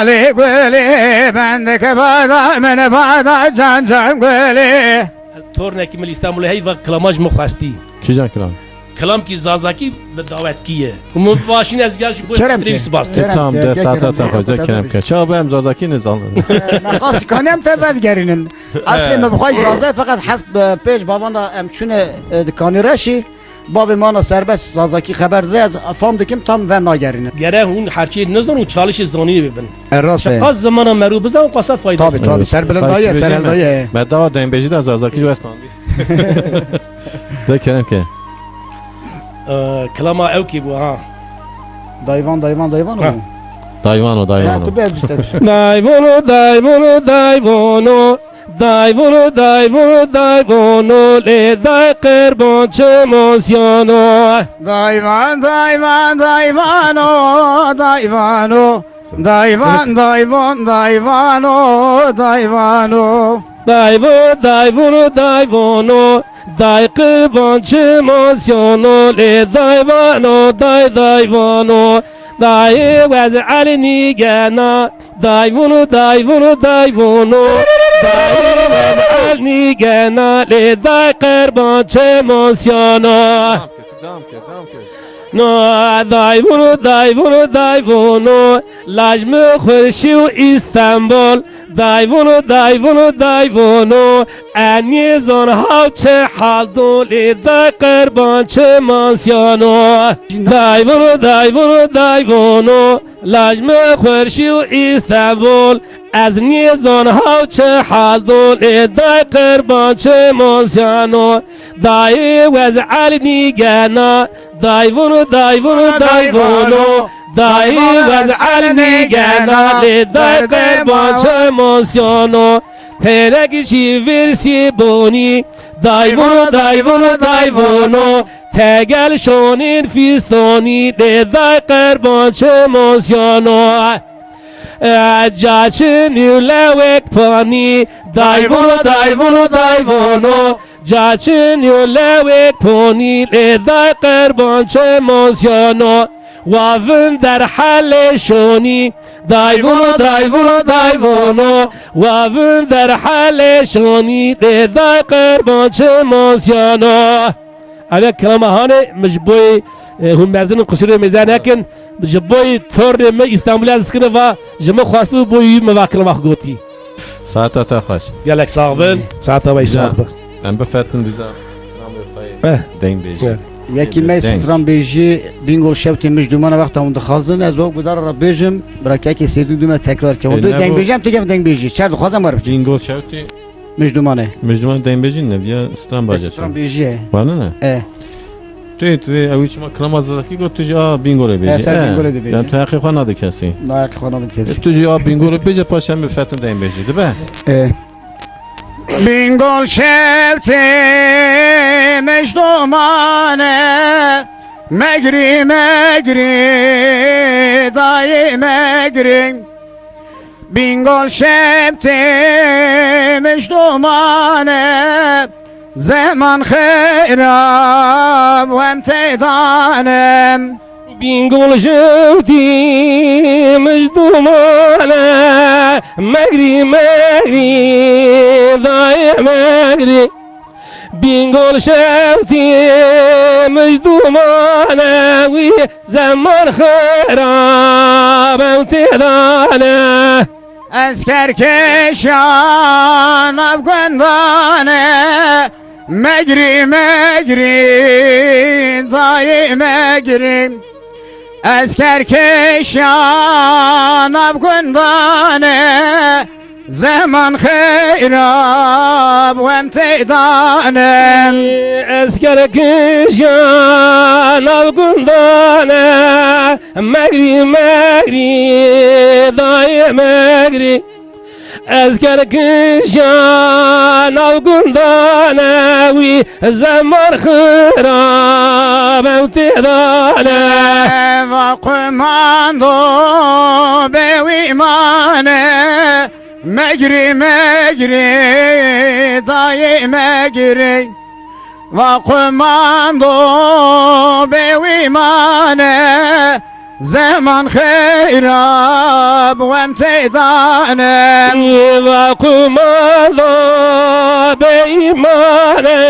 lê gulê, bendik bala min bala can can gulê. Ez tornekî min li Îstanbulê heyva kilama ji min xwestî. Kîjan kilam? Kilamkî zazakî bi dawetkî ye. Û min bi başîn ez gel ji bo Kerem Fikrî ke. Spas. E, Kerem tam ke, de ke, saeta Kerem te ke, xwe ke, kerem ke. Çawa be em zazakî nizan. E, nexas kanê em te vedigerînin. Eslê me bi xwe zaza ye, feqet heft, e, pêş bavan da em çûne, e, dikanî reşî. Bavê me ana serbest zazakî xeber dide, ez fam dikim tam ve nagerîne. Gere hûn herçê nizan û çalişê zanînê bibin. E, rast e. Çiqas zimana merû bizan, qasa fayda. Tabii, tabii. Evet. Serbilindayî ye, serhildayî ye. Me dawa deynbêjî de zazakî ji we standî. De kerem ke. E, kilama ew kî bû, ha. Dayvan, dayvan, dayvan Ha. Û. Dayvano, dayvano. Ya, tu bê, tu bê. Dayvano, dayvano, dayvano. Dayvono, dayvono, dayvono, lê day qirban çimansiyano. Dayvan, dayvan, dayvano, dayvano. Dayvan, dayvan, dayvano, dayvano. Dayvo, dayvono, dayvono, day qirban çimansiyano, lê dayvano, day dayvano. Dayê wez elnî gena. Dayvono, dayvono, dayvono. Dayê wez elnî gena, lê day qerban çemansyana. Devam ke, devam ke, devam ke. No, dayvono, dayvono, dayvono. Laj mi xurşî û Îstanbul. Dayvono, dayvono, dayvono. Enî zon haw çi hal do, lê day qerban çi mansyano. Dayvono, dayvono, dayvono. Laj mi xurşî û Îstanbul. Ez nîzon haw çi hal do, lê day qerban çi mansyano. Dayê wez elnî gena. Dayvono, dayvono, dayvono. Dayê wez elnî gena, lê day qerban çi mansyano. Pêrek jî vêrsî bonî. Dayvono, dayvono, dayvono. Tegel şonên fîstonî, lê day qerban çi mansyano. E, caçin û lewek panî. Dayvono, dayvono, dayvono. Caçin û lewek ponî, lê day qerban çi mansyano. Wa vin derhelê şonî. Dayvono, dayvono, dayvono. Wa vin derhelê şonî, lê day qerban çi mansyano. Ev ya kilama hanê, min ji boyê, e, hûn mezin in, qisûrê mêze nekin. Ji boyê tornê min Îstanbulê ez diskine va, ji min xwestibû boyê wî min va kilama xwe gotî. Saeta te xweş. Gelek sax bin. Saeta we sax bin. Em bifetin dîza kilamê xwe yê Eh. dengbêjî. Eh. Yekî me Deng. stranbêjî Bingol Şewtê Mij Dumane wexta hûn dixwazin, ez wek gudara re bêjim, bira kekê Sêdûn dûme tekrar ke. Hûn Ê, dê ne bu- dengbêjî em têkevin dengbêjî. Çer dixwazem were bikin. Bingol Şewtê Mij Dumane. Mij Dumane dengbêjî ne, viya stranbajê çi? Stranbêjî ye. Wane ne? E. Tê, tê, ew çima kilama zazakî got, tu jî a Bingolê bêjî. E, ser E, Bingolê dibêje. Yani tu heqê xwe nade kesî. Na heqê xwe nadim kesî. E, tu jî a Bingolê bêje, paşê em bifetin dengbêjî. Dibe? E. Bingol Şewtê Mij Dumane, megrî, megrî, dayê megrî. Bingol Şewtê Mij Dumane, zeman xerab wem têdanem. Bingol Şewtê Mij Dumane, megrî, megrî, dayê megrî. Bingol Şewtê Mij Dumane, wî zeman xerab ew têdane. Ez kerkêşa nav gundane, megrî, megrî, dayê megrî. Ez kerkêşa nav gundane, zeman xerab wem têdane. Ez kerkêşa nav gundane, megrî, megrî, dayê megrî. Ez kerkêşa nav gundane, wî zeman xirab ew têdane. Va qumando bê wî mane, megrî, megrî, dayê megrî. Va qumando bê wî mane, zeman xerab wem têdane. Va qumando bê îmane,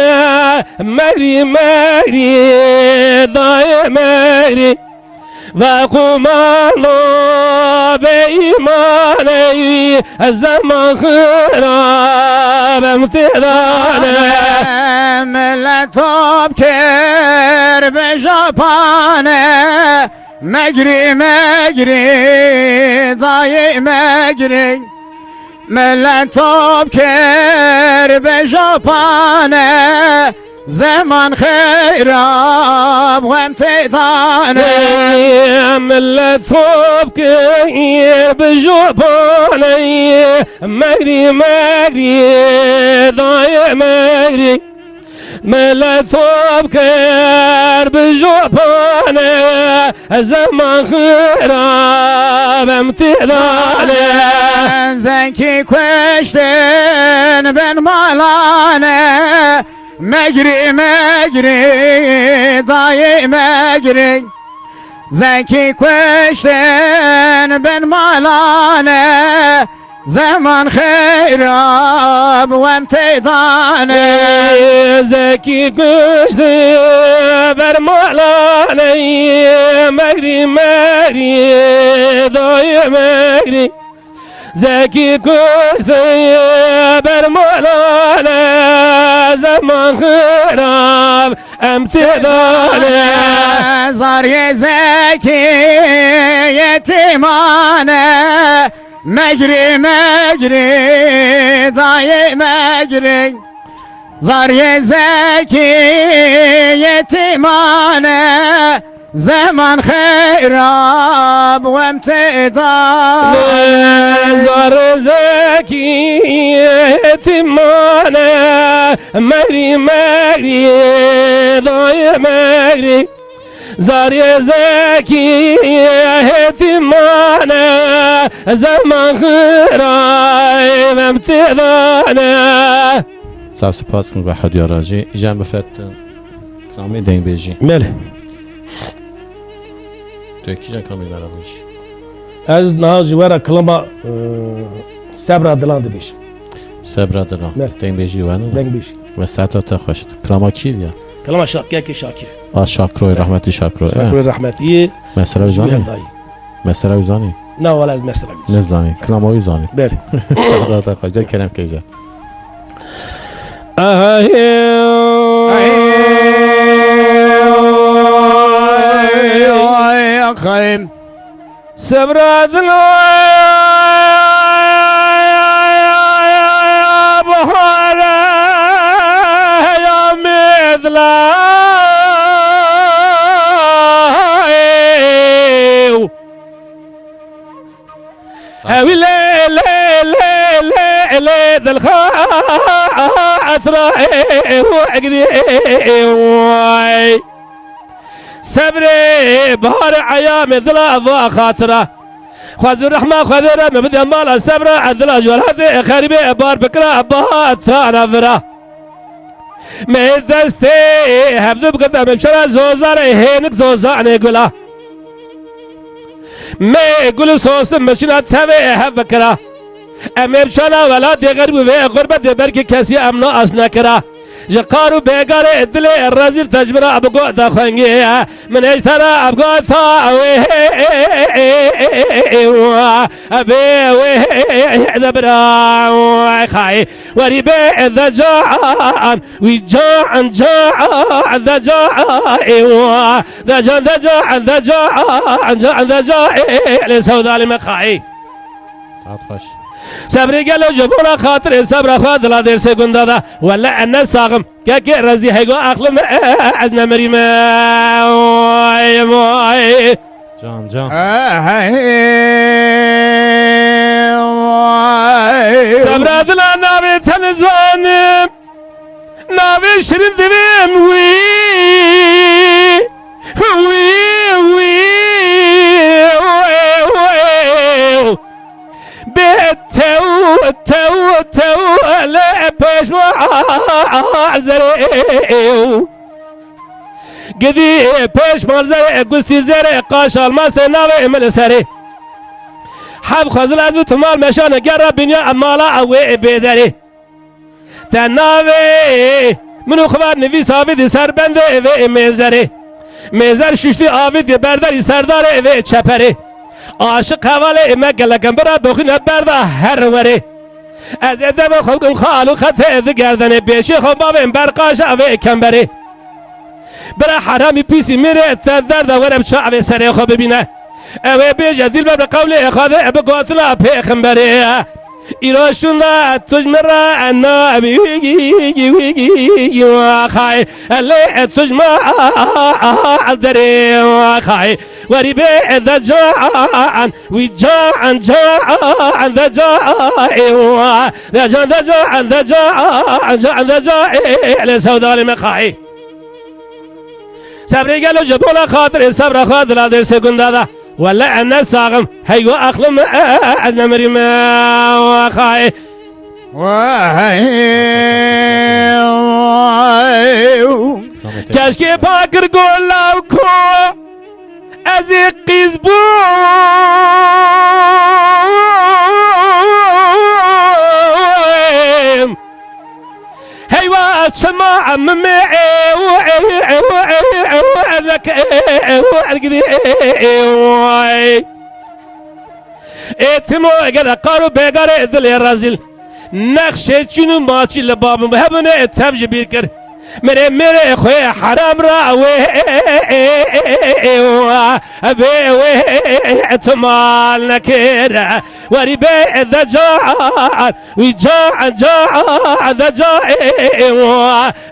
megrî, megrî, dayê megrî. Ve qumalo bê îmanê, ez zeman xirab em têdane. Millet top kir bi jopane, megrî, megrî, dayê megrî. Millet top kir bi jopane, zeman xirab wem têdane. Ey, millet top kir bi jopane, megrî, megrî, dayê megrî. Millet top kir bi jopane, zeman xirab em têdane. Zekî kuştin bin malane, megrî, megrî, dayê megrî. Zekî kuştin bin malane, zeman xirab wem têdane. Ey, Zekî kuştin ber malane, megrî, megrî, dayê megrî. Zekî kuştin ber malane, zeman xirab em têdane. Zarê Zekî yetîmane, megrî, megrî, dayê megrî. Zarê Zekî yetîmane, zeman xirab wem têdane. Zarê Zekî yetîmane, megrî, megrî, dayê megrî. Zarê Zekî yetîmane, zeman xirab em têdane. Sağ spas, Mubahedî Aracî. Îcan bifetin. Kilamê dengbêjî. Belê. Tu kîjan kilamê me re bêjî? Ez niha ji we re kilama, e, Sebra Dilan dibêjim. Sebra Dilan. Belê. Dengbêjî we ne? Dengbêjî. We saeta te xweş. Kilama kî ya? Kilama Şakiyekê Şakir. A Şakroy, rahmetî Şakroy. Şakroy rahmetî. Mesela zanî? Mesela zanî? Na, wala ez mesela zanî. Ne zanî? Kilama wî zanî. Belê. Saeta te xweş. Kerem keyce. Sebra dilo bahara ya medla Ewî lê lê lê lê lê dilxat ra ê û egdî ê way. Sebrê bahar eyamê dila va xatira. Xwezî rehma Xwedê re me bide mala sebra, e dila ji welatê xerîbê bar bikira, baha tana vira. Me destê hevdu bigirta, me bişara zozanê hênik zozanê gula. Me gul sosin meşina tevê hev bikira. Em ê bişana welatê xerîb û vê xurbetê belkî kesî em nas nekira. Ji qar û bêgarê dilê rezîl tecbira bi gota xwengê. Min êj te re bi gota wê bê wê de bira xayê. Werî bê de can, wî can, can, de can, ê wa, de can, de can, de can, can, de can, ê, ê, lê sewdalê me xayî. Saet xweş. Sebrê gelo ji bona xatirê sebra xwe dila dêrsê gunda de. Wele ez ne saxim. Kekê rezî heygo axlim, e, e, ez nemirîme. Vay, vay. Can, can. Sebra dila navê te nizanim, navê şirin divêm wî, wî, wî, wî, wî. Bê tew, tew, tew, lê pêşma zerê. Gidî pêş malzerê, gustî zerê, qaş almastê navê min li serê. Heb xwezil ez bi tu mal meşane, gera binya mala wê bêderê. Te navê min û xivar nivîs avî di ser bendê vê mêzerê. Mêzer şuştî avî di berderî serdarê vê çeperê. Aşiq hevalê me gelekem bira doxîne berda her werê. Ez ê dema xwe bikim xal û xetê di gerdenê, pêşê xwe bavên berqaşa vê kemberê. Bira heramî pîsî mîrê te derda were bi çavê serê xwe bibîne. Ew ê bêje dîlber bi qewlê Xwedê bi gotina pêxemberê. Îro şûnda tu ji min re nabî xay, lê tu ji min derê xay. Werî bê de can, wî can, can, de can, ê wa. De can, de can, de can, can, de can, ê, ê, lê sewdalê me xayî. Sebrê gelo ji bona xatirê sebra xwe dila dêrsê gunda de. Wele ez ne saxim, heygo axlim, e, e, e, ez nemirîme, e, xayî. Vay, vay. Keşkê pakir golav ko. Ez ê qîz bûm. Heywa çima em me ew, ew, ew, ew, ew, ew, ergidî, ew, ew. Ê timo gele qar û bêgarê dilê rezîl. Nexşê çîn û maçî li babim hebûne tev ji bîr kir. Mirê mirê xwe heram ra wê bê wê tu mal nekir. Werî bê de can, wî can, can, de can,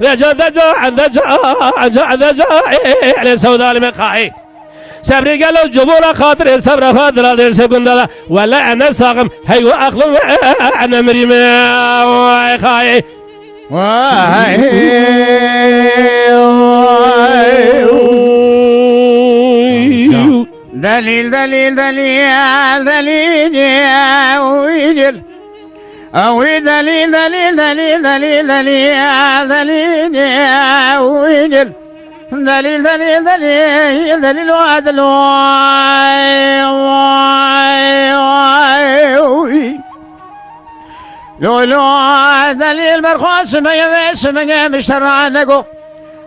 de can, de can, de can, can, de can, lê sewdalê me xayî. Sebrê gelo cubûra xatirê sebra xwe dila dêrsê gunda de. Wele ez ne saxim, hey we axlim, ez nemirîme, way xayê. Way, way. Delîl, delîl, delîl, delîl, delîl. Ew ê delîl, delîl, delîl, delîl, delîl, delîl, ew ê delîl. Delîl, delîl, delîl, delîl, wa delîl, way, way, way. Lo, lo, delîl, berxwe simeye ve simeye miştera nego.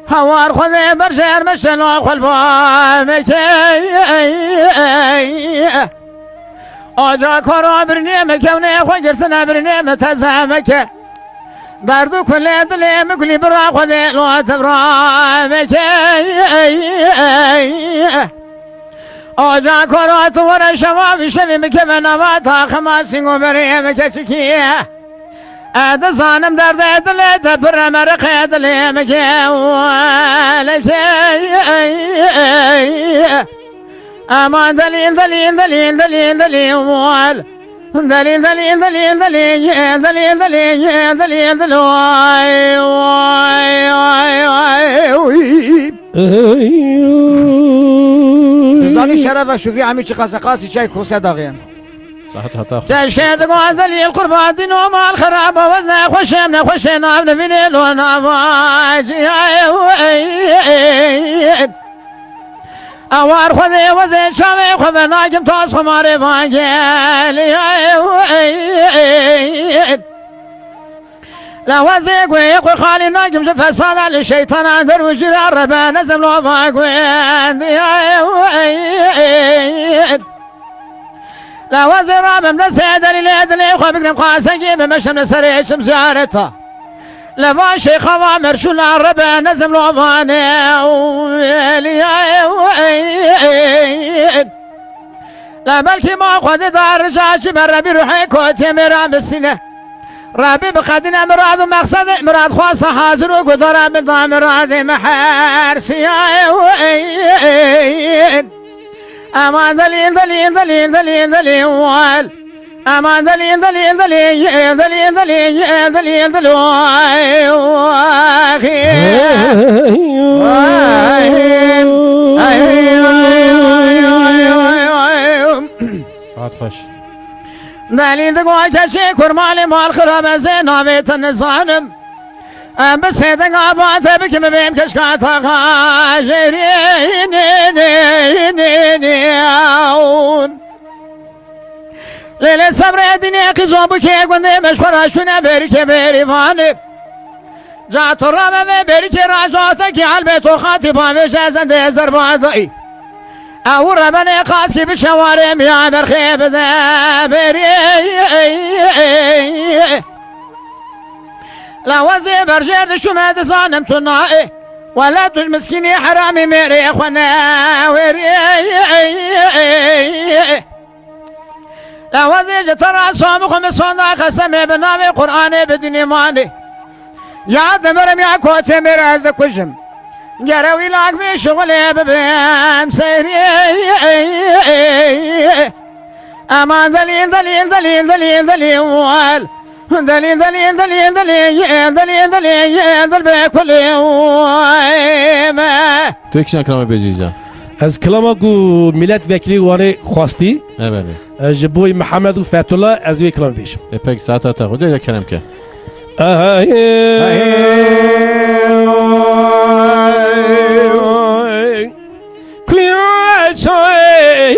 Hawar xwe de berzer miştena xwe ba meke. Aca kara birnê me kevnê xwe girtine birnê me teze meke. Derd û kulê dilê min gulî bira xwedê lo tevra veke. Oca kora tu were şeva vî şevî min keve nava taxima sîngo berê min keçikî. E dizanim derdê dilê te pire meriqê dilê min ke weleke. Eman delîl, delîl, delîl, delîl, delîl, wel. Delîl, delîl, delîl, delîl, delîl, delîl, delîl, delîl, delîl, delîl, vay, vay, vay, vay, uy. Dizanî şeref ve şukrî hemî çi qase qasî çay kose daxiyem. Saet heta xwe. Keşke digo delîl qurban dîn û mal xerab, wez nexweşem, nexweşe nav nivînê lo nava ciyayê. Awar xwedê wezê çavê xwe ve nakim tas xwe marê vangel. La wezê guê xwe xalî nakim ji fesada li şeytana der û jîra rebe nezim lo va guên. La wezê rabim destê delîlê dilê xwe bigrim xwasengî bimeşim li serê çim ziyareta. Leva şeyxa va merşûla rebe nezim lovane û eliyayê û ey. La belkî ma xwedê da rica çi be Rebî ruhê kotê mêra bisîne. Rebî biqedîne mirad û mexsedê mirad xwasa hazir û gudara bi da miradê me her siyayê û ey. Eman delîl, delîl, delîl, delîl, delîl, wel. Eman delîl, delîl, delîl, delîl, delîl, delîl, delîl, ay, ay, ay, ay, ay, ay, ay, ay. Saet xweş. Delîl digo keçê kurmalê mal xirab ez ê navê te nizanim. Em bi sêdeng ava te bikim bêm keşka taxa jêrî. Lê lê sebrê dînê qîzo bikê gundê me ji xwe ra şûne berîkê berîvanê. Ca tu rame ve berîkê ra catekî helbê to xatî bavê je zendê zerbadayî. Ew rebenê qaskî bi şewarê miya berxê bide berî. La wezê berjêr dişûme dizanim tu naê. Wele tu ji miskînî heramî mêrê xwe ne wêrî. La wezê ji te ra somixwe min sonda xesemê bi navê Qur'anê bi dinê manê. Ya dimirim ya kotê mêr ez dikujim. Gere wî lak vê şixulê bibim seyrî. Eman delîl, delîl, delîl, delîl, delîl, wel. Delîl, delîl, delîl, delîl, delîl, delîl, dil bê kulê wê me. Tu yek jina kilama bêjî îca. Ez kilama ku milletvekilî Wanê xwestî, Evet. e, ji bo Mihemed û Fethullah ez vê kilamê bêjim. E, pek saeta te xwe de kerem ke. Ay. Kuya çay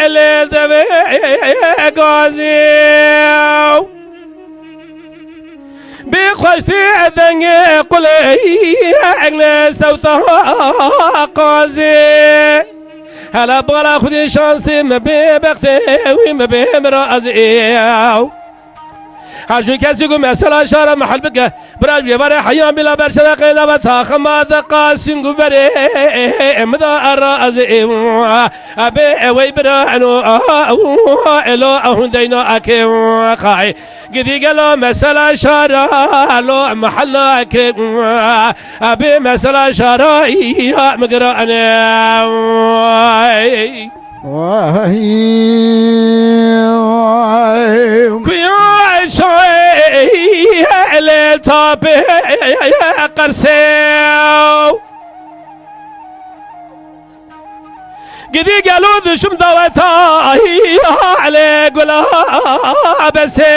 ele deve gazî. Bê xweştê dengê qulê egle sewta qazê. Hela bala xwedê şansê me bê bextê wî me bê mirazê. Her jû kesî ku mesela şara mehel bike. Bira ji êvarê heyan bila ber şereqê nava taxima de qasîn ku berê em da erazê. Ebê ewey bira eno elo ehundeyna akê xay. Gidî gelo mesela şara lo mehella ke. Ebê mesela şara ya migrane. Vay. Kuya şaê le tapê qersê. Gidî gelo dişim daweta lê gula bese.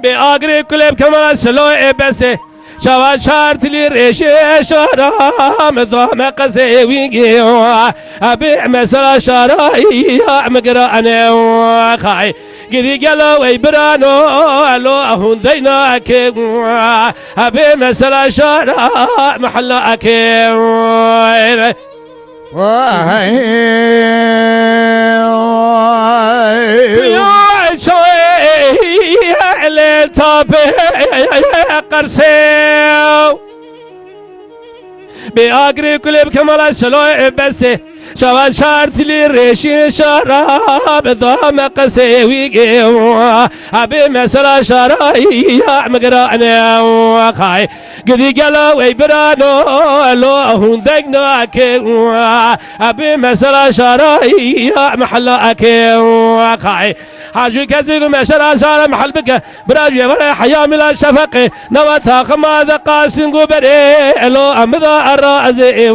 Bê agirê kulê bi kemala silo ê bese. Çawa çar tilî rêşê şara me da me qezê wî gê. Ebê mesela şara ya me girane xay. Gidî gelo wey birano elo ehundeyna ke. Hebê mesela şara mehella ke. Vay, vay. Piya çay le Pê qersê. Bê agirê kulê bi kemala şelo bestê. Şava şar tilî rêşî şara bi dame qesê wî gê. Ebê mesela şara ya mi girane xay. Gidî gelo wey birano lo hûn deng nake. Ebê mesela şara ya mehla ake xay. Hacû kesê ku meşera şara mehel bike. Bira jê were heya mila şefeqê. Nava taxima de qasin ku berê. Elo em da erazê.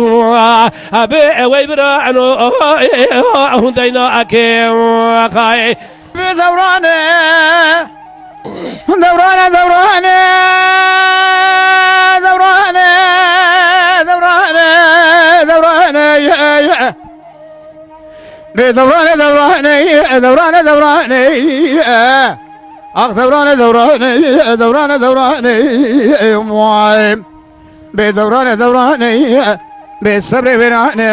Ebê ewey bira eno hûn deyna ake xay. Dewrane, dewrane, dewrane, dewrane, dewrane, dewrane, ye, ye. Bê dewrane, dewrane, dewrane, dewrane, ye. Ax dewrane, dewrane, dewrane, dewrane, ye, ye. Bê dewrane dewrane, bê sebrê wêrane.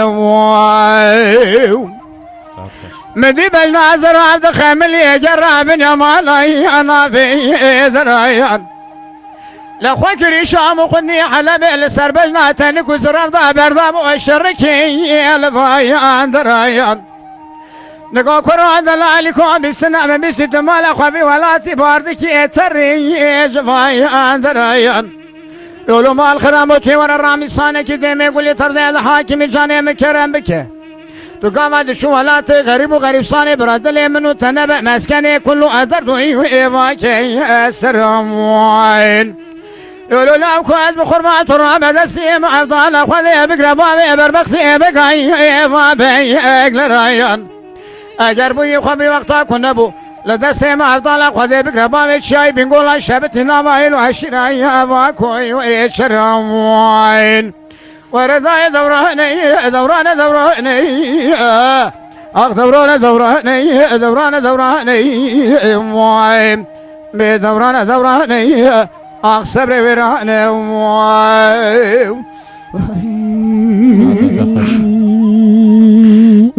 Min dî bejna zira ev di xemilî gera bin ya malay ana vê zirayan. Li xwe kirî Şam û xwinî Helebê li ser bejna tenik û zirav da berdam û şerikî li vayan dirayan. Nika kuro delalî ko bîsina me bîsî tu mala xwe vî welatî bardikî ê terî ji vayan dirayan. Lolo mal xiramo tê were ramîsanekî demê gulê terzê ez hakimî canê min kerem bike. Tu gava dişû welatê xerîb û xerîbsanê bira dilê min û te nebe meskenê kul û ez derdû êvakê seram wayn. Lolo law ku ez bi xurma tu rabe destê min evdala xwedê bigre bavê berbextê bigay êva bey eglerayan. Eger bûyî xwe bî wexta ku nebû, li destê me hevdala Xwedê bigre bavê çiyayî Bîngola şebitî nava hêl û eşîra ye eva koyê şerawayên. Were dayê dewranê, dewrane dewranê, ax dewrane dewranê, dewrane dewranê, vay. Bê dewrane dewranê, ax sebrê wêrane, vay.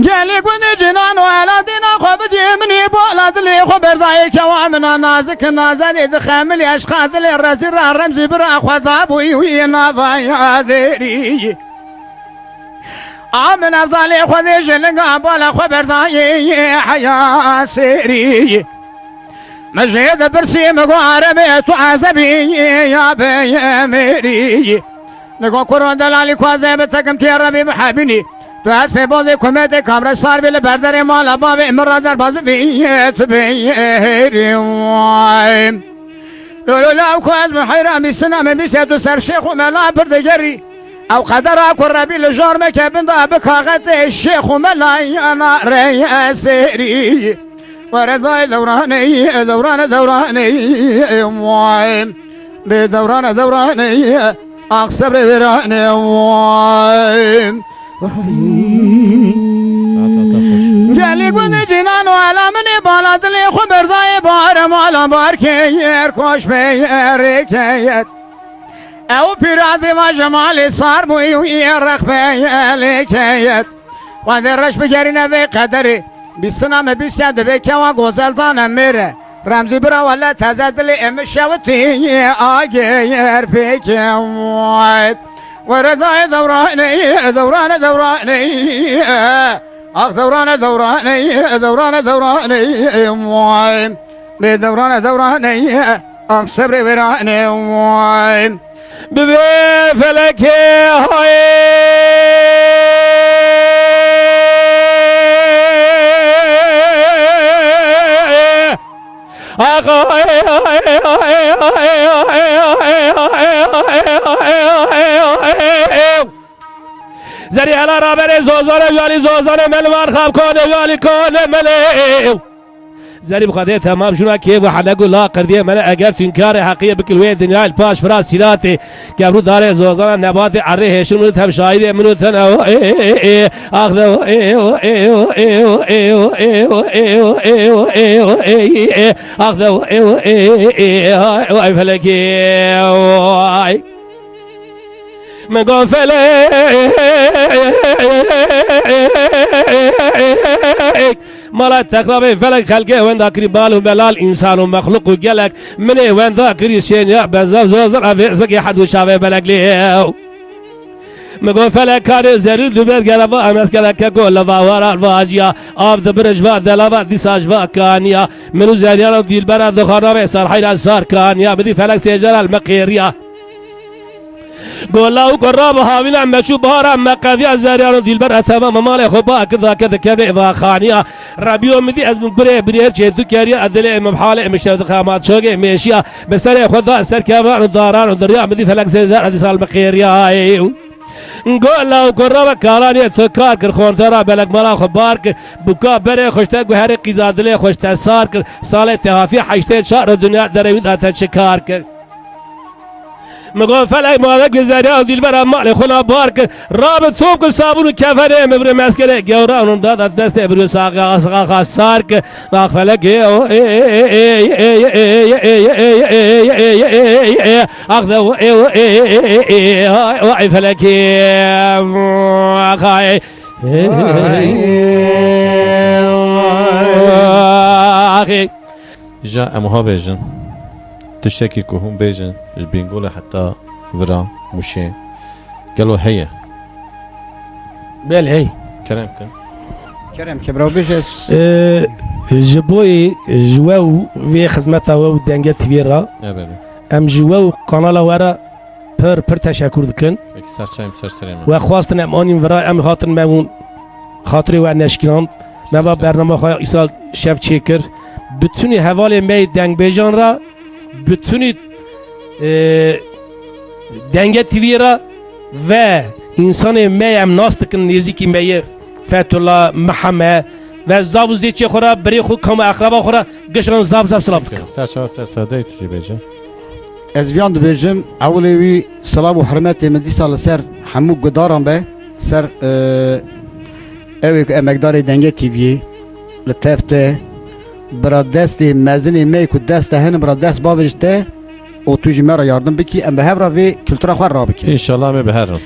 Gelê gundê cinan û eladîna xwe bidî minî bola dilê xwe berdayê kewa mina nazik nazedê dixemilî eşqa dilê rezî ra remzî bira xwe dabûyî wî nava ya zêrî. A min evdalê xwe dê ji linga bala xwe berdayê heya sêrî. Min jê dipirsî, min got, "Erebê, tu ezebî ya bê mêrî?" Min got, "Kuro delalî, ku ez ê bi tekim tu yê rebî bihebînî. Tu ez pê bozê kumetê kamre sar bî li berderê mala bavê min re derbaz bibî, tu bê hêrî." Lolo law ku ez bi heyran bîstina min bîse tu ser şêx û mela pir digerî. Ew qedera ku Rebî li jor me ke bin da bi kaxetê şêx û melayana rey sêrî. Were dayê dewranê, dewrane dewranê, vay. Bê dewrane dewranê, ax sebrê wêranê, vay. Gelî gundê cînan û ela min ê bala dilê xwe berdayê barê mala barkê yer koş bê rêkeyet. Ew pîra dîva ji malê sar bûyî û yê rex bê lêkeyet. Xwendê reş bigerîne vê qederê. Bîstina me bîstiya dibê kewa gozel dane mêre. Remzî bira wele teze dilê ê min şewitî agêr pêkewet. Were dayê dewranê, dewrane dewranê. Ax dewrane dewranê, dewrane dewranê. Bê dewrane dewranê. Ax sebrê wêranê. Bibê felekê hayê. Zerî hela raberê zozane yalî zozane melvar xab kone yalî kone mele. Zerî bi Xwedê temam jûna kêf û henek û la qirviyê me ne eger tu înkarê heqiyê bikil wê dinyayê li paş fira sîlatê. Kevrû darê zozana nebatê erdê hêşin min û tem şahidê min û tene. Ax de. Ax de. Ay felekê. Ay. Min got felek. Mala texrabê felek xelkê wenda kirî bal û belal, însan û mexluq û gelek. Min ê wenda kirî şêniya bezav zozir evê zikê hed û şavê belek lê. Min got felek karê zerî dûber gereva em ez gelek keko leva warar vaciya. Av di birij va delava dîsa ji va kaniya. Min û zeriyara dîlbera dixwana vê serheyra sar kaniya. Min dî felek sêcera li me qêriya. Gola û gora bi havîna meçû bahara me qediya zeryan û dîlber etema me malê xwe ba kirda ke dikeve va xaniya. Rebiyo min dî ez min gurê birê çê tu keriya, ez dilê min halê min şev dixema çogê mêşiya. Bi serê xwe da ser kevan û daran û diriya, min dî felek sêzer edî sal min qêriya. Gola û gora ve karanê tu kar kir, xonte ra belek mala xwe bar kir. Buka berê xweşte guherê qîza dilê xweşte sar kir. Salê te hafî heştê çar û dinya derê wî da te çi kar kir? Min got felek malek li zerya û dîlbera malê xwe na bar kir. Rabe top kir sabûn û kefenê min vir meskerê gewran û dada destê bir saxê axa sar kir. Nax felekê ax de vay felekê. Axay. Axê. Ja em ha bêjin. Tiştekî ku hûn bêjin ji Bîngolê heta vira Mûşê gelo heye? Bel hey. Kerem kin. Kerem ke bira bêje s- Ee, ji boyê ji we û vê xizmeta we û Denge T V ra, Evet. Em ji we û kanala we re pir pir teşekkür dikin. Peki, serçeyim ser serê me. We xwastin em anîn vira, em hatin me hûn xatirê we neşkînand. Me va bernama xwe îsal şev çêkir. Bütünî hevalê me yê dengbêjan re, bütünî, e, Denge T V re ve însanê me em nas dikin, nêzîkî me yê Fethullah, Meheme ve zav û zêçê xwe re, birê xwe, kam û eqreba xwe re gişan zav zav silav dikin. Serçe serçe dey tu jî bêje. Ez viyan dibêjim, ewilê wî silav û hurmetê min dîsa li ser hemû gudaran be, ser, e, ew ê ku emekdarê Dengê T V'yê li tev te, bira destê mezinê me yê ku dest te hene, bira dest bavêje te û tu jî me re yardim bikî, em bi hev re vê kultura xwe rabikin. Înşallah em ê bi hev re.